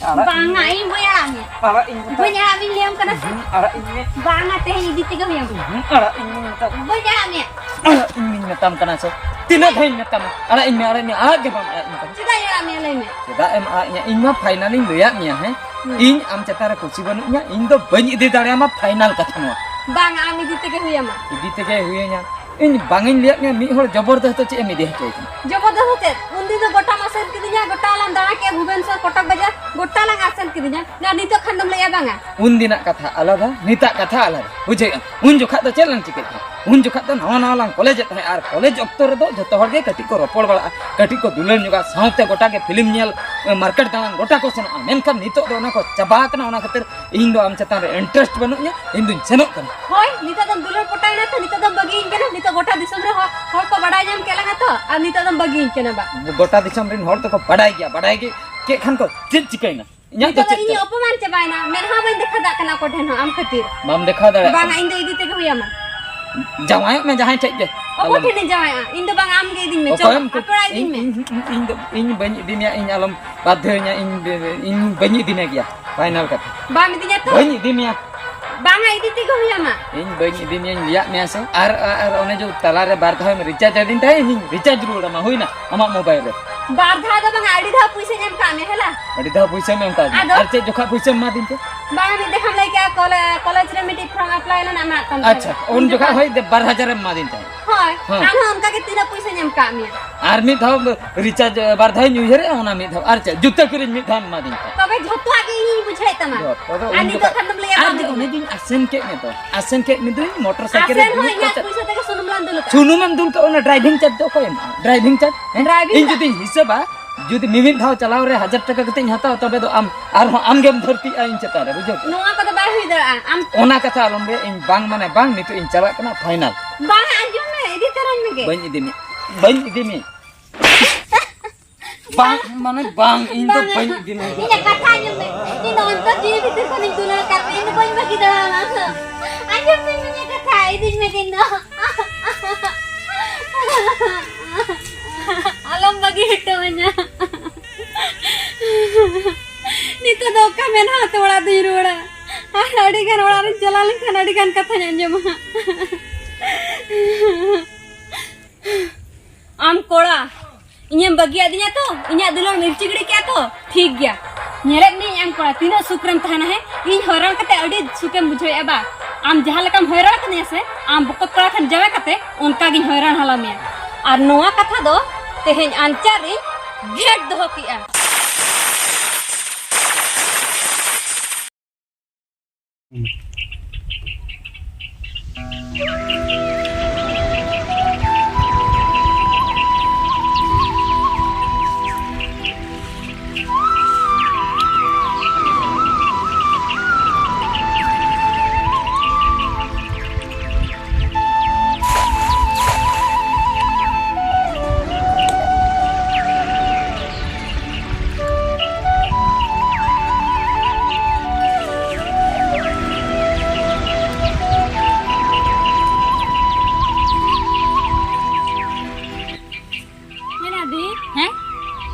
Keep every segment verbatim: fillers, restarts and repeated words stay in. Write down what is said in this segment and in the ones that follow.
ᱟᱲᱟᱜ ᱤᱧ ᱵᱟᱝᱟ, ᱢᱮ᱾ ᱤᱧ ᱵᱟᱹᱧ ᱟᱲᱟᱜ ᱢᱮᱭᱟ᱾ ᱟᱲᱟᱜ ᱤᱧ ᱢᱮ᱾ ᱵᱟᱹᱧ ᱟᱲᱟᱜ ᱢᱮᱭᱟ ᱞᱟᱹᱭᱟᱢ ᱠᱟᱱᱟ ᱥᱮ? ᱦᱩᱸ, ᱟᱲᱟᱜ ᱤᱧ ᱢᱮ᱾ ᱵᱟᱝᱟ, ᱛᱮᱦᱮᱧ ᱤᱫᱤ ᱛᱮᱜᱮ ᱦᱩᱭᱟᱢᱟ᱾ ᱦᱩᱸ, ᱟᱲᱟᱜ ᱤᱧ ᱢᱮ ᱢᱮᱛᱟᱢ᱾ ᱵᱟᱹᱧ ᱟᱲᱟᱜ ᱢᱮᱭᱟ᱾ ᱟᱲᱟᱜ ᱤᱧ ᱢᱮᱧ ᱢᱮᱛᱟᱢ ᱠᱟᱱᱟ ᱥᱮ? ᱛᱤᱱᱟᱹᱜ ᱫᱷᱟᱣᱤᱧ ᱢᱮᱛᱟᱢᱟ? ᱟᱲᱟᱜ ᱤᱧ ᱢᱮ, ᱟᱲᱟᱜ ᱤᱧ ᱢᱮ, ᱟᱲᱟᱜ ᱜᱮ ᱵᱟᱢ ᱟᱲᱟᱜ ᱤᱧ ᱠᱟᱱᱟ᱾ ᱪᱮᱫᱟᱜ ᱤᱧ ᱟᱲᱟᱜ ᱢᱮᱭᱟ ᱞᱟᱹᱭ ᱢᱮ? ᱪᱮᱫᱟᱜ ᱮᱢ ᱟᱲᱟᱜ ᱤᱧᱟ? ᱤᱧ ᱢᱟ ᱯᱷᱟᱭᱱᱟᱞᱤᱧ ᱞᱟᱹᱭᱟᱫ ᱢᱮᱭᱟ, ᱦᱮᱸ? ᱦᱩᱸ᱾ ᱤᱧ ᱟᱢ ᱪᱮᱛᱟᱱ ᱨᱮ ᱠᱩᱥᱤ ᱵᱟᱹᱱᱩᱜ ᱤᱧᱟ, ᱤᱧ ᱫᱚ ᱵᱟᱹᱧ ᱤᱫᱤ ᱫᱟᱲᱮᱭᱟᱢᱟ, ᱯᱷᱟᱭᱱᱟᱞ ᱠᱟᱛᱷᱟ ᱱᱚᱣᱟ᱾ ᱵᱟᱝ, ᱟᱢ ᱤᱫᱤ ᱛᱮᱜᱮ ᱦᱩᱭᱟᱢᱟ᱾ ᱤᱫᱤ ᱛᱮᱜᱮ ᱦᱩᱭᱟᱹᱧᱟ᱾ ᱤᱧ ᱵᱟᱝ ᱤᱧ ᱞᱟᱹᱭᱟᱫ ᱢᱮᱭᱟ, ᱢᱤᱫ ᱦᱚᱲ ᱡᱚᱵᱚᱨᱫᱚᱥᱛ ᱪᱮᱫ ᱮᱢ ᱤᱫᱤ ᱦᱚᱪᱚᱭ ᱠᱟᱱᱟ? ᱡᱚᱵᱚᱨᱫᱚᱥᱛ ᱪᱮᱫ? ᱩᱱᱫᱤᱱ ᱫᱚ ᱜᱚᱴᱟᱢ ᱟᱥᱮᱱ ᱠᱤᱫᱤᱧᱟ, ᱜᱚᱴᱟ ᱞᱟᱝ ᱫᱟᱬᱟ ᱠᱮᱫ, ᱵᱷᱩᱵᱮᱱᱥᱚᱨ, ᱠᱚᱴᱚᱠ ᱵᱟᱡᱟᱨ, ᱜᱚᱴᱟ ᱞᱟᱝ ᱟᱥᱮᱱ ᱠᱤᱫᱤᱧᱟ᱾ ᱟᱨ ᱱᱤᱛᱚᱜ ᱠᱷᱟᱱ ᱫᱚᱢ ᱞᱟᱹᱭᱟ ᱵᱟᱝᱟ? ᱩᱱ ᱫᱤᱱᱟᱜ ᱠᱟᱛᱷᱟ ᱟᱞᱟᱫᱟ, ᱱᱤᱛᱟᱜ ᱠᱟᱛᱷᱟ ᱟᱞᱟᱫᱟ, ᱵᱩᱡᱷᱟᱹᱣ ᱠᱮᱫᱟᱢ? ᱩᱱ ᱡᱚᱠᱷᱟᱜ ᱫᱚ ᱪᱮᱫ ᱞᱟᱝ ᱪᱤᱠᱟᱹᱭᱮᱫ ᱛᱟᱦᱮᱸᱫ? ᱩᱱ ᱡᱚᱠᱷᱟᱜ ᱫᱚ ᱱᱟᱣᱟ ᱱᱟᱣᱟ ᱞᱟᱝ ᱠᱚᱞᱮᱡᱮᱫ ᱛᱟᱦᱮᱸᱫ, ᱟᱨ ᱠᱚᱞᱮᱡᱽ ᱚᱠᱛᱚ ᱨᱮᱫᱚ ᱡᱚᱛᱚ ᱦᱚᱲ ᱜᱮ ᱠᱟᱹᱴᱤᱡ ᱠᱚ ᱨᱚᱯᱚᱲ ᱵᱟᱲᱟᱜᱼᱟ, ᱠᱟᱹᱴᱤᱡ ᱠᱚ ᱫᱩᱞᱟᱹᱲ ᱧᱚᱜᱟ, ᱥᱟᱶᱛᱮ ᱜᱚᱴᱟ ᱜᱮ ᱯᱷᱤᱞᱢ ᱧᱮᱞ, ᱢᱟᱨᱠᱮᱴ ᱫᱟᱬᱟᱱ ᱜᱚᱴᱟ ᱠᱚ ᱥᱮᱱᱚᱜᱼᱟ᱾ ᱢᱮᱱᱠᱷᱟᱱ ᱱᱤᱛᱚᱜ ᱫᱚ ᱚᱱᱟ ᱠᱚ ᱪᱟᱵᱟ ᱟᱠᱟᱱᱟ, ᱚᱱᱟ ᱠᱷᱟᱹᱛᱤᱨ ᱤᱧ ᱫᱚ ᱟᱢ ᱪᱮᱛᱟᱱ ᱨᱮ ᱤᱱᱴᱟᱨᱮᱥᱴ ᱵᱟᱹᱱᱩᱜ ᱤᱧᱟ, ᱤᱧ ᱫᱩᱧ ᱥᱮᱱᱚᱜ ᱠᱟᱱᱟ᱾ ᱦᱳᱭ, ᱱᱤᱛᱚᱜ ᱫᱚᱢ ᱫᱩᱞᱟᱹᱲ ᱯᱚᱴᱟᱭᱮᱱᱟ ᱛᱚ, ᱱᱤᱛᱚᱜ ᱫᱚᱢ ᱵᱟᱹᱜᱤᱭᱟᱹᱧ ᱠᱟᱱᱟ, ᱱᱤᱛᱚᱜ ᱜᱚᱴᱟ ᱫᱤᱥᱚᱢ ᱨᱮ ᱦᱚᱲ, ᱦᱚᱲ ᱠᱚ ᱵᱟᱰᱟᱭ ᱧᱟᱢ ᱠᱮᱫ ᱞᱟᱝᱟ ᱛᱚ, ᱟᱨ ᱱᱤᱛᱚᱜ ᱫᱚᱢ ᱵᱟᱹᱜᱤᱭᱟᱹᱧ ᱠᱟᱱᱟ ᱵᱟ᱾ ᱜᱚᱴᱟ ᱫᱤᱥᱚᱢ ᱨᱮᱱ ᱦᱚᱲ ᱫᱚᱠᱚ ᱵᱟᱰᱟᱭ ᱜᱮᱭᱟ, ᱵᱟᱰᱟᱭ ᱜᱮ ᱠᱮᱫ ᱠᱷᱟᱱ ᱠᱚ ᱪᱮᱫ ᱪᱤᱠᱟᱹᱭᱮᱱᱟ? ᱤᱧᱟᱹᱜ ᱫᱚ ᱱᱤᱛᱚᱜ ᱫᱚ ᱪᱮᱫ ᱤᱧ ᱪᱤᱠᱟᱹ? ᱚᱯᱚᱢᱟᱱ ᱪᱟᱵᱟᱭᱮᱱᱟ, ᱢᱮᱫᱦᱟ ᱵᱟᱹᱧ ᱫᱮᱠᱷᱟ ᱫᱟᱜ ᱠᱟᱱᱟ ᱚᱠᱚᱭ ᱴᱷᱮᱱ ᱦᱚᱸ ᱟᱢ ᱠᱷᱟᱹᱛᱤᱨ᱾ ᱵᱟᱢ ᱫᱮᱠᱷᱟᱣ ᱫᱟᱲᱮᱭᱟᱜ ᱵᱟᱝᱟ, ᱠᱟᱱᱟ᱾ ᱤᱧ ᱫᱚ ᱤᱫᱤ ᱛᱮᱜᱮ ᱦᱩᱭᱟᱢᱟ᱾ ᱡᱟᱶᱟᱭᱚᱜ ᱢᱮ ᱡᱟᱦᱟᱸᱭ ᱴᱷᱮᱡ ᱜᱮ᱾ ᱚᱠᱚᱭ ᱟᱞᱚᱢ ᱴᱷᱮᱱᱤᱧ ᱡᱟᱶᱟᱭᱚᱜᱼᱟ? ᱤᱧ ᱫᱚ ᱵᱟᱝᱟ, ᱟᱢ ᱜᱮ ᱤᱫᱤᱧ ᱢᱮ, ᱪᱚᱞᱚ, ᱚᱠᱚᱭᱮᱢ ᱟᱯᱮ ᱚᱲᱟᱜ ᱤᱫᱤᱧ ᱤᱧ, ᱢᱮ᱾ ᱤᱧ, ᱤᱧ, ᱤᱧ ᱫᱚ, ᱤᱧ ᱵᱟᱹᱧ ᱤᱫᱤ ᱢᱮᱭᱟ, ᱤᱧ ᱟᱞᱚᱢ ᱵᱟᱫᱷᱭᱚᱧᱟ, ᱤᱧ, ᱤᱧ ᱵᱟᱹᱧ ᱤᱫᱤ ᱢᱮ ᱜᱮᱭᱟ, ᱯᱷᱟᱭᱱᱟᱞ ᱠᱟᱛᱷᱟ᱾ ᱵᱟᱢ ᱤᱫᱤᱧᱟ ᱛᱚ? ᱵᱟᱹᱧ ᱤᱫᱤ ᱢᱮᱭᱟ᱾ ᱵᱟᱝᱟ, ᱤᱫᱤ ᱛᱮᱜᱮ ᱦᱩᱭᱟᱢᱟ᱾ ᱤᱧ ᱵᱟᱹᱧ ᱤᱫᱤ ᱢᱮᱭᱟᱧ ᱞᱟᱹᱭᱟᱫ ᱢᱮᱭᱟ ᱥᱮ? ᱟᱨ, ᱟᱨ, ᱟᱨ ᱚᱱᱮ ᱡᱮ ᱛᱟᱞᱟᱨᱮ ᱵᱟᱨ ᱫᱷᱟᱣ ᱮᱢ ᱨᱤᱪᱟᱨᱡᱽ ᱟᱹᱫᱤᱧ ᱛᱟᱦᱮᱸᱫ, ᱤᱧ ᱨᱤᱪᱟᱨᱡᱽ ᱨᱩᱣᱟᱹᱲ ᱟᱢᱟ, ᱦᱩᱭᱱᱟ ᱟᱢᱟᱜ ᱢᱳᱵᱟᱭᱤᱞ ᱨᱮ᱾ ᱵᱟᱨ ᱫᱷᱟᱣ ᱫᱚ ᱵᱟᱝᱟ, ᱟᱹᱰᱤ ᱫᱷᱟᱣ ᱯᱩᱭᱥᱟᱹᱧ ᱮᱢ ᱠᱟᱜ ᱢᱮᱭᱟ, ᱦᱮᱞᱟ᱾ ᱟᱹᱰᱤ ᱫᱷᱟᱣ ᱯᱩᱭᱥᱟᱹᱢ ᱮᱢ ᱠᱟᱣᱫᱤᱧᱟ᱾ ᱟᱫᱚ? ᱟᱨ ᱪᱮᱫ ᱡᱚᱠᱷᱟᱜ ᱯᱩᱭᱥᱟᱹᱢ ᱮᱢᱟᱫᱤᱧ ᱛᱮ? ᱵᱟᱝᱟ, ᱢᱤᱫ ᱫᱮᱠᱷᱟᱢ ᱞᱟᱹᱭ ᱠᱮᱜᱼᱟ, ᱠᱚᱞᱮ-, ᱠᱚᱞᱮᱡᱽ ᱨᱮ ᱢᱤᱫᱴᱤᱡ ᱯᱷᱨᱚᱢ ᱮᱯᱞᱟᱭ ᱞᱮᱱᱟ, ᱮᱢᱟᱜ ᱛᱟᱢ ᱟᱪᱪᱷᱟ, ᱛᱟᱦᱮᱸᱱᱟ᱾ ᱩᱱ ᱩᱱ ᱡᱚᱠᱷᱟᱜ ᱡᱚᱠᱷᱟᱜ? ᱦᱳᱭ ᱫᱮ-, ᱵᱟᱨ ᱦᱟᱡᱟᱨ ᱮᱢ ᱮᱢᱟᱫᱤᱧ ᱛᱟᱦᱮᱸᱫ᱾ ᱦᱳᱭ, ᱦᱮᱸ᱾ ᱟᱨᱦᱚᱸ ᱚᱱᱠᱟ ᱜᱮ ᱛᱤᱱᱟᱹᱜ ᱯᱩᱭᱥᱟᱹᱧ ᱮᱢ ᱠᱟᱜ ᱢᱮᱭᱟ᱾ ᱟᱨ ᱢᱤᱫ ᱫᱷᱟᱣ ᱨᱤᱪᱟᱨᱡᱽ, ᱵᱟᱨ ᱫᱷᱟᱣᱤᱧ ᱩᱭᱦᱟᱹᱨᱮᱜᱼᱟ, ᱚᱱᱟ ᱢᱤᱫ ᱫᱷᱟᱣ᱾ ᱟᱨ ᱪᱮᱫ? ᱡᱩᱛᱟᱹ ᱠᱤᱨᱤᱧ ᱢᱤᱫ ᱫᱷᱟᱣ ᱮᱢ ᱮᱢᱟᱫᱤᱧ ᱛᱟᱦᱮᱸᱫ᱾ ᱛᱚᱵᱮ ᱡᱷᱚᱛᱚᱣᱟᱜ ᱜᱮ ᱤᱧᱤᱧ ᱵᱩᱡᱷᱟᱹᱣᱮᱫ ᱛᱟᱢᱟ᱾ ᱡᱚᱛᱚ ᱫᱚ ᱟᱨ ᱩᱱ ᱱᱤᱛᱚᱜ ᱡᱚᱠᱷᱟᱜ᱾ ᱠᱷᱟᱱ ᱫᱚᱢ ᱞᱟᱹᱭᱟ ᱟᱨ ᱵᱟᱝ ᱡᱮ ᱦᱩᱭᱩᱜᱼᱟ᱾ ᱚᱱᱮ ᱡᱮᱧ ᱟᱥᱮᱱ ᱠᱮᱫ ᱢᱮ ᱫᱚ, ᱟᱥᱮᱱ ᱠᱮᱫ ᱢᱮ ᱫᱚᱧ ᱢᱚᱴᱚᱨ ᱥᱟᱭᱠᱮᱞ ᱨᱮ ᱟᱥᱮᱱ ᱦᱚᱸ ᱫᱩᱲᱩᱵ ᱤᱧᱟᱹᱜ ᱠᱟᱛᱮ᱾ ᱯᱩᱭᱥᱟᱹ ᱛᱮᱜᱮ ᱥᱩᱱᱩᱢ ᱞᱟᱝ ᱫᱩᱞ ᱟᱠᱟᱫᱼᱟ᱾ ᱥᱩᱱᱩᱢᱮᱢ ᱫᱩᱞ ᱠᱟᱜ, ᱚᱱᱟ ᱰᱨᱟᱭᱵᱷᱤᱝ ᱪᱟᱨᱡᱽ ᱫᱚ ᱚᱠᱚᱭᱮ ᱮᱢᱟ? ᱰᱨᱟᱭᱵᱷᱤᱝ ᱪᱟᱨᱡᱽ, ᱦᱮᱸ? ᱰᱨᱟᱭᱵᱷᱤᱝ ᱤᱧ ᱪᱟᱨᱡᱽ? ᱡᱩᱫᱤᱧ ᱦᱤᱥᱟᱹᱵᱟ, ᱡᱩᱫᱤ ᱢᱤᱢᱤᱫ ᱫᱷᱟᱣ ᱪᱟᱞᱟᱣ ᱨᱮ ᱦᱟᱡᱟᱨ ᱴᱟᱠᱟ ᱠᱟᱛᱮᱧ ᱦᱟᱛᱟᱣᱟ, ᱛᱚᱵᱮ ᱫᱚ ᱟᱢ ᱟᱨᱦᱚᱸ ᱟᱢᱜᱮᱢ ᱫᱷᱟᱹᱨᱛᱤᱜᱼᱟ ᱤᱧ ᱪᱮᱛᱟᱱ ᱨᱮ, ᱵᱩᱡᱷᱟᱹᱣ ᱠᱮᱫᱟ? ᱱᱚᱣᱟ ᱠᱚᱫᱚ ᱵᱟᱭ ᱦᱩᱭ ᱫᱟᱲᱮᱭᱟᱜᱼᱟ᱾ ᱟᱢ ᱚᱱᱟ ᱠᱟᱛᱷᱟ ᱟᱞᱚᱢ ᱞᱟᱹᱭᱟ, ᱤᱧ ᱵᱟᱝ ᱢᱟᱱᱮ ᱵᱟᱝ, ᱱᱤᱛᱚᱜ ᱤᱧ ᱪᱟᱞᱟᱜ ᱠᱟᱱᱟ, ᱯᱷᱟᱭᱱᱟᱞ᱾ ᱵᱟᱝ, ᱟᱸᱡᱚᱢ ᱢᱮ, ᱤᱫᱤ ᱛᱟᱨᱟᱧ ᱢᱮᱜᱮ᱾ ᱵᱟᱹᱧ ᱤᱫᱤ ᱢᱮᱭᱟ, ᱵᱟᱹᱧ ᱤᱫᱤ ᱢᱮᱭᱟ᱾ ᱵᱟᱝ, ᱢᱟᱱᱮ ᱵᱟᱝ, ᱤᱧ ᱫᱚ ᱵᱟᱝᱟ᱾ ᱵᱟᱹᱧ ᱤᱫᱤ ᱢᱮᱭᱟ᱾ ᱤᱧᱟᱹᱜ ᱠᱟᱛᱷᱟ ᱟᱸᱡᱚᱢ ᱢᱮ᱾ ᱤᱧ ᱫᱚ ᱚᱱᱛᱚᱨ ᱡᱤᱣᱤ ᱵᱷᱤᱛᱤᱨ ᱠᱷᱚᱱᱤᱧ ᱫᱩᱞᱟᱹᱲ ᱠᱟᱫ ᱢᱮᱭᱟ, ᱤᱧ ᱫᱚ ᱵᱟᱹᱧ ᱵᱟᱹᱜᱤ ᱫᱟᱲᱮᱭᱟᱢᱟ᱾ ᱟᱸᱡᱚᱢ ᱢᱮ ᱤᱧᱟᱹᱜ ᱠᱟᱛᱷᱟ, ᱤᱫᱤᱧ ᱢᱮ ᱤᱧ ᱫᱚ᱾ ᱟᱞᱚᱢ ᱵᱟᱹᱜᱤ ᱦᱚᱴᱚᱣᱟᱹᱧᱟ᱾ ᱚᱱᱟᱛᱮ ᱚᱲᱟᱜ ᱫᱚᱧ ᱨᱩᱣᱟᱹᱲᱟ᱾ ᱟᱨ ᱟᱹᱰᱤ ᱜᱟᱱ ᱚᱲᱟᱜ ᱨᱤᱧ ᱪᱟᱞᱟᱣ ᱞᱮᱱᱠᱷᱟᱱ ᱟᱹᱰᱤ ᱜᱟᱱ ᱠᱟᱛᱷᱟᱧ ᱟᱸᱡᱚᱢᱟ ᱦᱟᱸᱜ᱾ ᱟᱢ ᱠᱚᱲᱟ, ᱤᱧᱮᱢ ᱵᱟᱹᱜᱤᱭᱟᱫᱤᱧᱟ ᱛᱚ, ᱤᱧᱟᱹᱜ ᱫᱩᱞᱟᱹᱲ ᱢᱤᱨᱪᱤ ᱜᱤᱰᱤ ᱠᱮᱜᱼᱟ ᱛᱚ, ᱴᱷᱤᱠ ᱜᱮᱭᱟ᱾ ᱧᱮᱞᱮᱫ ᱢᱤᱭᱟᱹᱧ ᱟᱢ ᱠᱚᱲᱟ, ᱛᱤᱱᱟᱹᱜ ᱥᱩᱠ ᱨᱮᱢ ᱛᱟᱦᱮᱱᱟ, ᱦᱮᱸ? ᱤᱧ ᱦᱚᱭᱨᱟᱱ ᱠᱟᱛᱮ ᱟᱹᱰᱤ ᱥᱩᱠᱮᱢ ᱵᱩᱡᱷᱟᱹᱣᱮᱫᱼᱟ ᱵᱟ? ᱟᱢ ᱡᱟᱦᱟᱸ ᱞᱮᱠᱟᱢ ᱦᱚᱭᱨᱟᱱ ᱠᱟᱫᱤᱧᱟ ᱥᱮ, ᱟᱢ ᱵᱚᱠᱚᱛ ᱠᱚᱲᱟ ᱴᱷᱮᱱ ᱡᱟᱶᱟᱭ ᱠᱟᱛᱮ, ᱚᱱᱠᱟ ᱜᱤᱧ ᱦᱚᱭᱨᱟᱱ ᱦᱟᱞᱟ ᱢᱮᱭᱟ᱾ ᱟᱨ ᱱᱚᱣᱟ ᱠᱟᱛᱷᱟ ᱫᱚ ᱛᱮᱦᱮᱧ ᱟᱧᱪᱟᱨ ᱨᱤᱧ ᱜᱷᱮᱸᱴ ᱫᱚᱦᱚ ᱠᱮᱜᱼᱟ᱾ ᱢᱮᱱᱟ ᱫᱤ, ᱦᱮᱸ?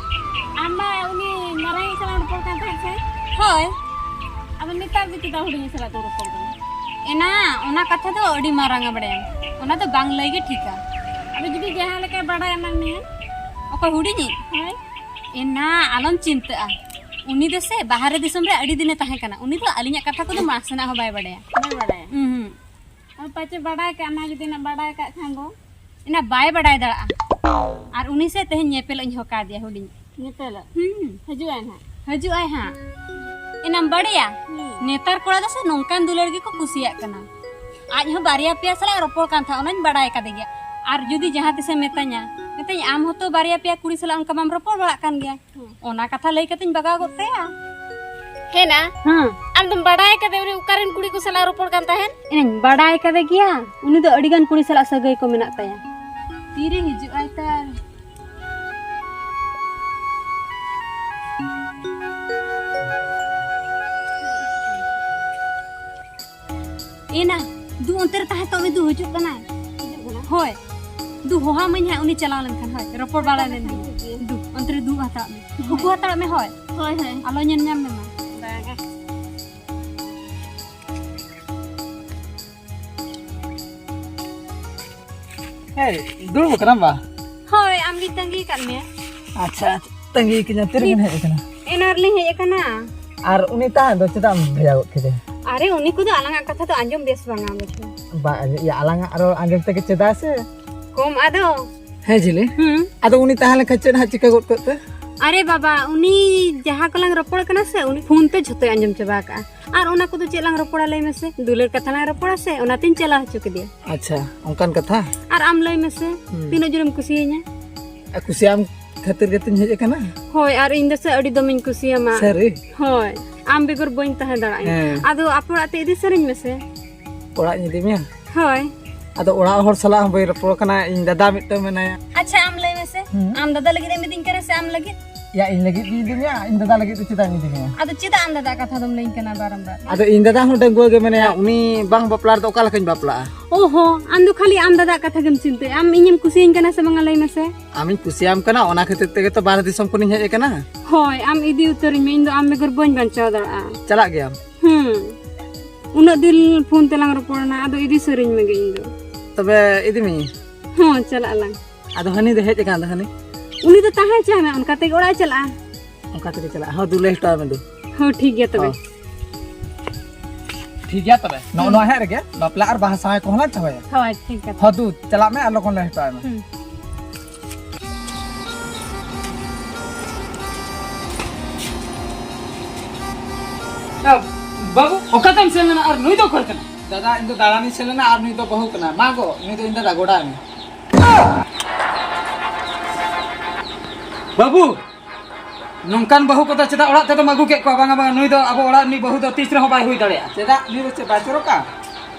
ᱟᱢ ᱢᱟ ᱩᱱᱤ ᱢᱟᱨᱟᱝᱤᱡ ᱥᱟᱞᱟᱜ ᱮᱢ ᱨᱚᱯᱚᱲ ᱠᱟᱱ ᱛᱟᱦᱮᱸᱫ ᱥᱮ? ᱦᱳᱭ᱾ ᱟᱫᱚ ᱱᱮᱛᱟᱨ ᱫᱚ ᱪᱮᱫᱟᱜ ᱦᱩᱰᱤᱧᱤᱡ ᱥᱟᱞᱟᱜ ᱫᱚᱢ ᱨᱚᱯᱚᱲ ᱠᱟᱱᱟ? ᱮᱱᱟ, ᱚᱱᱟ ᱠᱟᱛᱷᱟ ᱫᱚ ᱟᱹᱰᱤ ᱢᱟᱨᱟᱝᱟ ᱵᱟᱲᱟᱭᱟᱢ᱾ ᱚᱱᱟ ᱫᱚ ᱵᱟᱝ ᱞᱟᱹᱭ ᱜᱮ ᱴᱷᱤᱠᱟ᱾ ᱟᱫᱚ ᱡᱩᱫᱤ ᱡᱟᱦᱟᱸ ᱞᱮᱠᱟᱭ ᱵᱟᱰᱟᱭ ᱟᱱᱟᱝ ᱢᱮᱭᱟ? ᱚᱠᱚᱭ ᱦᱩᱰᱤᱧᱤᱡ? ᱦᱳᱭ᱾ ᱮᱱᱟ, ᱟᱞᱚᱢ ᱪᱤᱱᱛᱟᱹᱜᱼᱟ᱾ ᱩᱱᱤ ᱫᱚ ᱥᱮ ᱵᱟᱦᱨᱮ ᱫᱤᱥᱚᱢ ᱨᱮ ᱟᱹᱰᱤ ᱫᱤᱱᱮ ᱛᱟᱦᱮᱸ ᱠᱟᱱᱟ᱾ ᱩᱱᱤ ᱫᱚ ᱟᱹᱞᱤᱧᱟᱜ ᱠᱟᱛᱷᱟ ᱠᱚᱫᱚ ᱱᱟᱥᱮᱱᱟᱜ ᱦᱚᱸ ᱵᱟᱭ ᱵᱟᱰᱟᱭᱟ᱾ ᱵᱟᱭ ᱵᱟᱰᱟᱭᱟ? ᱩᱸᱦᱩᱸ᱾ ᱟᱨ ᱯᱟᱪᱮ ᱵᱟᱰᱟᱭ ᱠᱟᱜ ᱱᱟ, ᱡᱩᱫᱤ ᱱᱟ ᱵᱟᱰᱟᱭ ᱠᱟᱜ ᱠᱷᱟᱱ ᱫᱚ? ᱮᱱᱟ ᱵᱟᱭ ᱵᱟᱰᱟᱭ ᱫᱟᱲᱮᱭᱟᱜᱼᱟ᱾ ᱟᱨ ᱩᱱᱤ ᱥᱮ ᱛᱮᱦᱮᱧ ᱧᱮᱯᱮᱞᱚᱜ ᱤᱧ ᱦᱚᱦᱚ ᱠᱟᱫᱮᱭᱟ ᱦᱩᱰᱤᱧ᱾ ᱧᱮᱯᱮᱞᱚᱜ? ᱦᱩᱸ᱾ ᱦᱤᱡᱩᱜ ᱟᱭ ᱱᱟᱦᱟᱜ? ᱦᱤᱡᱩᱜ ᱟᱭ ᱦᱟᱸᱜ᱾ ᱦᱩᱸ᱾ ᱮᱱᱟᱢ ᱵᱟᱲᱟᱭᱟ? ᱦᱩᱸ᱾ ᱱᱮᱛᱟᱨ ᱠᱚᱲᱟ ᱫᱚ ᱥᱮ ᱱᱚᱝᱠᱟᱱ ᱫᱩᱞᱟᱹᱲ ᱜᱮᱠᱚ ᱠᱩᱥᱤᱭᱟᱜ ᱠᱟᱱᱟ᱾ ᱟᱡ ᱦᱚᱸ ᱵᱟᱨᱭᱟ ᱯᱮᱭᱟ ᱥᱟᱞᱟᱜ ᱨᱚᱯᱚᱲ ᱠᱟᱱ ᱛᱟᱦᱮᱸᱫ, ᱚᱱᱟᱧ ᱵᱟᱲᱟᱭ ᱠᱟᱫᱮ ᱜᱮᱭᱟ᱾ ᱟᱨ ᱡᱩᱫᱤ ᱡᱟᱦᱟᱸ ᱛᱤᱥᱮ ᱢᱮᱛᱟᱧᱟ, ᱢᱮᱛᱟᱹᱧ, "ᱟᱢ ᱦᱚᱸᱛᱚ ᱵᱟᱨᱭᱟ ᱯᱮᱭᱟ ᱠᱩᱲᱤ ᱥᱟᱞᱟᱜ ᱚᱱᱠᱟ ᱢᱟᱢ ᱨᱚᱯᱚᱲ ᱵᱟᱲᱟᱜ ᱠᱟᱱ ᱜᱮᱭᱟ?" ᱦᱩᱸ᱾ ᱚᱱᱟ ᱠᱟᱛᱷᱟ ᱞᱟᱹᱭ ᱠᱟᱛᱮᱧ ᱵᱟᱜᱟᱣ ᱜᱚᱫ ᱠᱟᱭᱟ᱾ ᱦᱮᱱᱟ? ᱦᱮᱸ᱾ ᱟᱢ ᱫᱚᱢ ᱵᱟᱰᱟᱭ ᱠᱟᱫᱮ ᱩᱱᱤ ᱚᱠᱟᱨᱮᱱ ᱠᱩᱲᱤ ᱠᱚ ᱥᱟᱞᱟᱜ ᱨᱚᱯᱚᱲ ᱠᱟᱱ ᱛᱟᱦᱮᱸᱫ? ᱤᱧ ᱵᱟᱰᱟᱭ ᱠᱟᱫᱮ ᱜᱮᱭᱟ, ᱩᱱᱤ ᱫᱚ ᱟᱹᱰᱤ ᱜᱟᱱ ᱠᱩᱲᱤ ᱥᱟᱞᱟᱜ ᱥᱟᱹᱜᱟᱹᱭ ᱠᱚ ᱢᱮᱱᱟᱜ ᱛᱟᱭᱟ᱾ ᱛᱤᱨᱮ ᱦᱤᱡᱩᱜ ᱟᱭ ᱛᱟᱭ? ᱮᱱᱟ, ᱫᱩ ᱚᱱᱛᱮ ᱨᱮ ᱛᱟᱦᱮᱸ ᱛᱚ, ᱩᱱᱤ ᱫᱩ ᱦᱤᱡᱩᱜ ᱠᱟᱱᱟᱭ᱾ ᱦᱤᱡᱩᱜ ᱠᱟᱱᱟ? ᱦᱳᱭ᱾ ᱫᱩ ᱦᱚᱦᱚ ᱟᱹᱢᱟᱹᱧ ᱦᱟᱸᱜ, ᱩᱱᱤ ᱪᱟᱞᱟᱣ ᱞᱮᱱᱠᱷᱟᱱ, ᱦᱳᱭ, ᱨᱚᱯᱚᱲ ᱵᱟᱲᱟ ᱞᱮᱱ ᱜᱮ᱾ ᱦᱤᱡᱩᱜ ᱜᱮ᱾ ᱫᱩ ᱚᱱᱛᱮ ᱨᱮ ᱫᱩ ᱦᱟᱛᱟᱲ ᱢᱮ᱾ ᱦᱳᱭ᱾ ᱩᱠᱩ ᱦᱟᱛᱟᱲ ᱢᱮ, ᱦᱳᱭ᱾ ᱵᱟᱝᱟ᱾ ᱟᱞᱚ ᱧᱮᱞ ᱧᱟᱢ ᱢᱮ ᱢᱟ᱾ ᱵᱟᱝᱟ᱾ ᱫᱩᱲᱩᱵ ᱟᱠᱟᱱᱟᱢ ᱵᱟ? ᱦᱳᱭ, ᱟᱢ ᱜᱤᱧ ᱛᱟᱺᱜᱤ ᱟᱠᱟᱫ ᱢᱮᱭᱟ᱾ ᱟᱪᱪᱷᱟ, ᱛᱟᱺᱜᱤ ᱠᱟᱱᱟ, ᱛᱤᱨᱮ ᱵᱤᱱ ᱦᱮᱡ ᱟᱠᱟᱱᱟ? ᱮᱱᱟᱱ ᱨᱮᱞᱤᱧ ᱦᱮᱡ ᱟᱠᱟᱱᱟ᱾ ᱟᱨ ᱩᱱᱤ ᱛᱟᱦᱮᱸ ᱫᱚ ᱪᱮᱫᱟᱜ ᱮᱢ ᱵᱷᱮᱡᱟ ᱜᱚᱫ ᱠᱮᱫᱮᱭᱟ? ᱟᱨᱮ, ᱩᱱᱤ ᱠᱚᱫᱚ ᱟᱞᱟᱝᱟᱜ ᱠᱟᱛᱷᱟ ᱫᱚ ᱟᱸᱡᱚᱢ ᱵᱮᱥ ᱵᱟᱝᱟ ᱵᱩᱡᱷᱟᱹᱣ᱾ ᱵᱟ, ᱤᱭᱟᱹ, ᱟᱞᱟᱝᱟᱜ ᱨᱚᱲ ᱟᱸᱡᱚᱢ ᱛᱮᱜᱮ ᱪᱮᱫᱟᱜ ᱥᱮ? ᱠᱚᱢ ᱟᱫᱚ᱾ ᱦᱮᱸ ᱡᱷᱤᱞᱤ᱾ ᱦᱩᱸ᱾ ᱟᱫᱚ ᱩᱱᱤ ᱛᱟᱦᱮᱸ ᱞᱮᱱᱠᱷᱟᱱ ᱪᱮᱫ ᱦᱟᱸᱜ ᱪᱤᱠᱟᱹ ᱜᱚᱫ ᱠᱚᱜ ᱛᱮ? ᱟᱨᱮ ᱵᱟᱵᱟ, ᱩᱱᱤ ᱡᱟᱦᱟᱸ ᱠᱚᱞᱟᱝ ᱨᱚᱯᱚᱲ ᱠᱟᱱᱟ ᱥᱮ, ᱩᱱᱤ ᱯᱷᱳᱱ ᱛᱮ ᱡᱷᱚᱛᱚᱭ ᱟᱸᱡᱚᱢ ᱪᱟᱵᱟ ᱟᱠᱟᱜᱼᱟ᱾ ᱟᱨ ᱚᱱᱟ ᱠᱚᱫᱚ ᱪᱮᱫ ᱞᱟᱝ ᱨᱚᱯᱚᱲᱟ ᱞᱟᱹᱭ ᱢᱮᱥᱮ? ᱫᱩᱞᱟᱹᱲ ᱠᱟᱛᱷᱟ ᱞᱟᱝ ᱨᱚᱯᱚᱲᱟ ᱥᱮ, ᱚᱱᱟᱛᱤᱧ ᱪᱟᱞᱟᱣ ᱦᱚᱪᱚ ᱠᱮᱫᱮᱭᱟ᱾ ᱟᱪᱪᱷᱟ, ᱚᱱᱠᱟᱱ ᱠᱟᱛᱷᱟ? ᱟᱨ ᱟᱢ ᱞᱟᱹᱭ ᱢᱮᱥᱮ, ᱦᱩᱸ᱾ ᱛᱤᱱᱟᱹᱜ ᱡᱳᱨᱮᱢ ᱠᱩᱥᱤᱭᱟᱹᱧᱟ? ᱟᱨ ᱠᱩᱥᱤᱭᱟᱢ ᱠᱷᱟᱹᱛᱤᱨ ᱜᱮᱛᱚᱧ ᱦᱮᱡ ᱟᱠᱟᱱᱟ᱾ ᱦᱳᱭ, ᱟᱨ ᱤᱧ ᱫᱚ ᱥᱮ ᱟᱹᱰᱤ ᱫᱚᱢᱮᱧ ᱠᱩᱥᱤᱭᱟᱢᱟ᱾ ᱥᱟᱹᱨᱤ? ᱦᱳᱭ, ᱟᱢ ᱵᱮᱜᱚᱨ ᱵᱟᱹᱧ ᱛᱟᱦᱮᱸ ᱫᱟᱲᱮᱭᱟᱜᱼᱟ᱾ ᱦᱮᱸ᱾ ᱟᱫᱚ ᱟᱯᱮ ᱚᱲᱟᱜ ᱛᱮ ᱤᱫᱤ ᱥᱟᱹᱨᱤᱧ ᱢᱮᱥᱮ᱾ ᱚᱲᱟᱜ ᱤᱧ ᱤᱫᱤ ᱢᱮᱭᱟ? ᱦᱳᱭ᱾ ᱟᱫᱚ ᱚᱲᱟᱜ ᱦᱚᱲ ᱥᱟᱞᱟᱜ ᱦᱚᱸ ᱵᱟᱹᱧ ᱨᱚᱯᱚᱲ ᱠᱟᱱᱟ, ᱤᱧ ᱫᱟᱫᱟ ᱢᱤᱫᱴᱟᱝ ᱢᱮᱱᱟᱭᱟ᱾ ᱟᱪᱪᱷᱟ, ᱟᱢ ᱞᱟᱹᱭ ᱢᱮᱥᱮ, ᱦᱩᱸ᱾ ᱟᱢ ᱫᱟᱫᱟ ᱞᱟᱹᱜᱤᱫ ᱮᱢ ᱤᱫᱤᱧ ᱠᱟᱱᱟ ᱥᱮ ᱟᱢ ᱞᱟᱹᱜᱤᱫ? ᱭᱟ, ᱤᱧ ᱞᱟᱹᱜᱤᱫ ᱜᱤᱧ ᱤᱫᱤ ᱢᱮᱭᱟ, ᱤᱧ ᱫᱟᱫᱟ ᱞᱟᱹᱜᱤᱫ ᱫᱚ ᱪᱮᱫᱟᱜ ᱤᱧ ᱤᱫᱤ ᱢᱮᱭᱟ? ᱟᱫᱚ ᱪᱮᱫᱟᱜ ᱟᱢ ᱫᱟᱫᱟ ᱠᱟᱛᱷᱟ ᱫᱚᱢ ᱞᱟᱹᱭᱟᱹᱧ ᱠᱟᱱᱟ ᱵᱟᱨᱚᱢᱵᱟᱨ? ᱟᱫᱚ ᱤᱧ ᱫᱟᱫᱟ ᱦᱚᱸ ᱰᱟᱺᱜᱩᱣᱟᱹ ᱜᱮ ᱢᱮᱱᱟᱭᱟ, ᱩᱱᱤ ᱵᱟᱝ ᱵᱟᱯᱞᱟ ᱨᱮᱫᱚ ᱚᱠᱟ ᱞᱮᱠᱟᱧ ᱵᱟᱯᱞᱟᱜᱼᱟ? ᱳᱦᱳ, ᱟᱢ ᱫᱚ ᱠᱷᱟᱹᱞᱤ ᱟᱢ ᱫᱟᱫᱟ ᱠᱟᱛᱷᱟ ᱜᱮᱢ ᱪᱤᱱᱛᱟᱹᱭᱟ᱾ ᱟᱢ ᱤᱧᱮᱢ ᱠᱩᱥᱤᱭᱟᱹᱧ ᱠᱟᱱᱟ ᱥᱮ ᱵᱟᱝᱟ ᱞᱟᱹᱭ ᱢᱮᱥᱮ? ᱟᱢᱤᱧ ᱠᱩᱥᱤᱭᱟᱢ ᱠᱟᱱᱟ, ᱚᱱᱟ ᱠᱷᱟᱹᱛᱤᱨ ᱛᱮᱜᱮ ᱛᱚ ᱵᱟᱦᱨᱮ ᱫᱤᱥᱚᱢ ᱠᱷᱚᱱᱤᱧ ᱦᱮᱡ ᱟᱠᱟᱱᱟ᱾ ᱦᱳᱭ, ᱟᱢ ᱤᱫᱤ ᱩᱛᱟᱹᱨᱤᱧ ᱢᱮ, ᱤᱧ ᱫᱚ ᱟᱢ ᱵᱮᱜᱚᱨ ᱵᱟᱹᱧ ᱵᱟᱧᱪᱟᱣ ᱫᱟᱲᱮᱭᱟᱜᱼᱟ᱾ ᱪᱟᱞᱟᱜ ᱜᱮᱭᱟᱢ? ᱦᱩᱸ, ᱩᱱᱟᱹᱜ ᱫᱤᱱ ᱯᱷᱳᱱ ᱛᱮᱞᱟᱝ ᱨᱚᱯᱚᱲ ᱮᱱᱟ, ᱟᱫᱚ ᱤᱫᱤ ᱥᱟᱹᱨᱤᱧ ᱢᱮᱜᱮ ᱤᱧ ᱫᱚ᱾ ᱛᱚᱵᱮ ᱤᱫᱤ ᱢᱮᱭᱟᱹᱧ᱾ ᱦᱚᱸ, ᱪᱟᱞᱟᱜ ᱟᱞᱟᱝ᱾ ᱟᱫᱚ ᱦᱟᱹᱱᱤ ᱫᱚ ᱦᱮᱡ ᱟᱠᱟᱱ ᱫᱚ ᱦᱟᱹᱱᱤ? ᱩᱱᱤ ᱫᱚ ᱛᱟᱦᱮᱸ ᱦᱚᱪᱚᱭ ᱢᱮ, ᱚᱱᱠᱟ ᱛᱮᱜᱮ ᱚᱲᱟᱜ ᱮ ᱪᱟᱞᱟᱜᱼᱟ᱾ ᱚᱱᱠᱟ ᱛᱮᱜᱮ ᱪᱟᱞᱟᱜᱼᱟ᱾ ᱦᱚᱸ, ᱫᱩ ᱞᱟᱹᱭ ᱦᱚᱴᱚ ᱟᱭ ᱢᱮ ᱫᱩ᱾ ᱦᱚᱸ, ᱴᱷᱤᱠ ᱜᱮᱭᱟ ᱛᱚᱵᱮ᱾ ᱦᱚᱸ᱾ ᱴᱷᱤᱠ ᱜᱮᱭᱟ ᱛᱚᱵᱮ, ᱱᱚᱜᱼᱚ ᱦᱩᱸ᱾ ᱱᱚᱣᱟ ᱦᱮᱡ ᱨᱮᱜᱮ ᱵᱟᱯᱞᱟ ᱟᱨ ᱵᱟᱦᱟ ᱥᱟᱶᱟᱭ ᱠᱚᱦᱚᱸ ᱞᱟᱝ ᱪᱟᱵᱟᱭᱟ᱾ ᱦᱳᱭ, ᱴᱷᱤᱠ ᱜᱮᱭᱟ᱾ ᱦᱚᱸ ᱫᱩ, ᱪᱟᱞᱟᱜ ᱢᱮ ᱟᱨ ᱞᱚᱜᱚᱱ ᱞᱟᱹᱭ ᱦᱚᱴᱚ ᱟᱭ ᱢᱮ᱾ ᱦᱩᱸ᱾ ᱮ, ᱵᱟᱹᱵᱩ, ᱚᱠᱟᱛᱮᱢ ᱥᱮᱱ ᱞᱮᱱᱟ ᱟᱨ ᱱᱩᱭ ᱫᱚ ᱚᱠᱚᱭ ᱠᱟᱱᱟ? ᱫᱟᱫᱟ, ᱤᱧ ᱫᱚ ᱫᱟᱬᱟᱱᱤᱧ ᱥᱮᱱ ᱞᱮᱱᱟ ᱟᱨ ᱱᱩᱭ ᱫᱚ ᱵᱟᱹᱦᱩ ᱠᱟᱱᱟ᱾ ᱢᱟ ᱜᱚ, ᱱᱩᱭ ᱫᱚ ᱤᱧ ᱫᱟᱫᱟ, ᱜᱚᱰᱟᱭ ᱢᱮ᱾ ᱵᱟᱹᱵᱩ, ᱱᱚᱝᱠᱟᱱ ᱵᱟᱹᱦᱩ ᱠᱚᱫᱚ ᱪᱮᱫᱟᱜ ᱚᱲᱟᱜ ᱛᱮᱫᱚᱢ ᱟᱹᱜᱩ ᱠᱮᱫ ᱠᱚᱣᱟ? ᱵᱟᱝᱟ, ᱵᱟᱝᱟ, ᱱᱩᱭ ᱫᱚ ᱟᱵᱚ ᱚᱲᱟᱜ ᱨᱤᱱᱤᱡ ᱵᱟᱹᱦᱩ ᱫᱚ ᱛᱤᱥ ᱨᱮᱦᱚᱸ ᱵᱟᱭ ᱦᱩᱭ ᱫᱟᱲᱮᱭᱟᱜᱼᱟ᱾ ᱪᱮᱫᱟᱜ? ᱱᱩᱭ ᱫᱚ ᱪᱮᱫ ᱵᱟᱭ ᱪᱚᱨᱚᱠᱟ?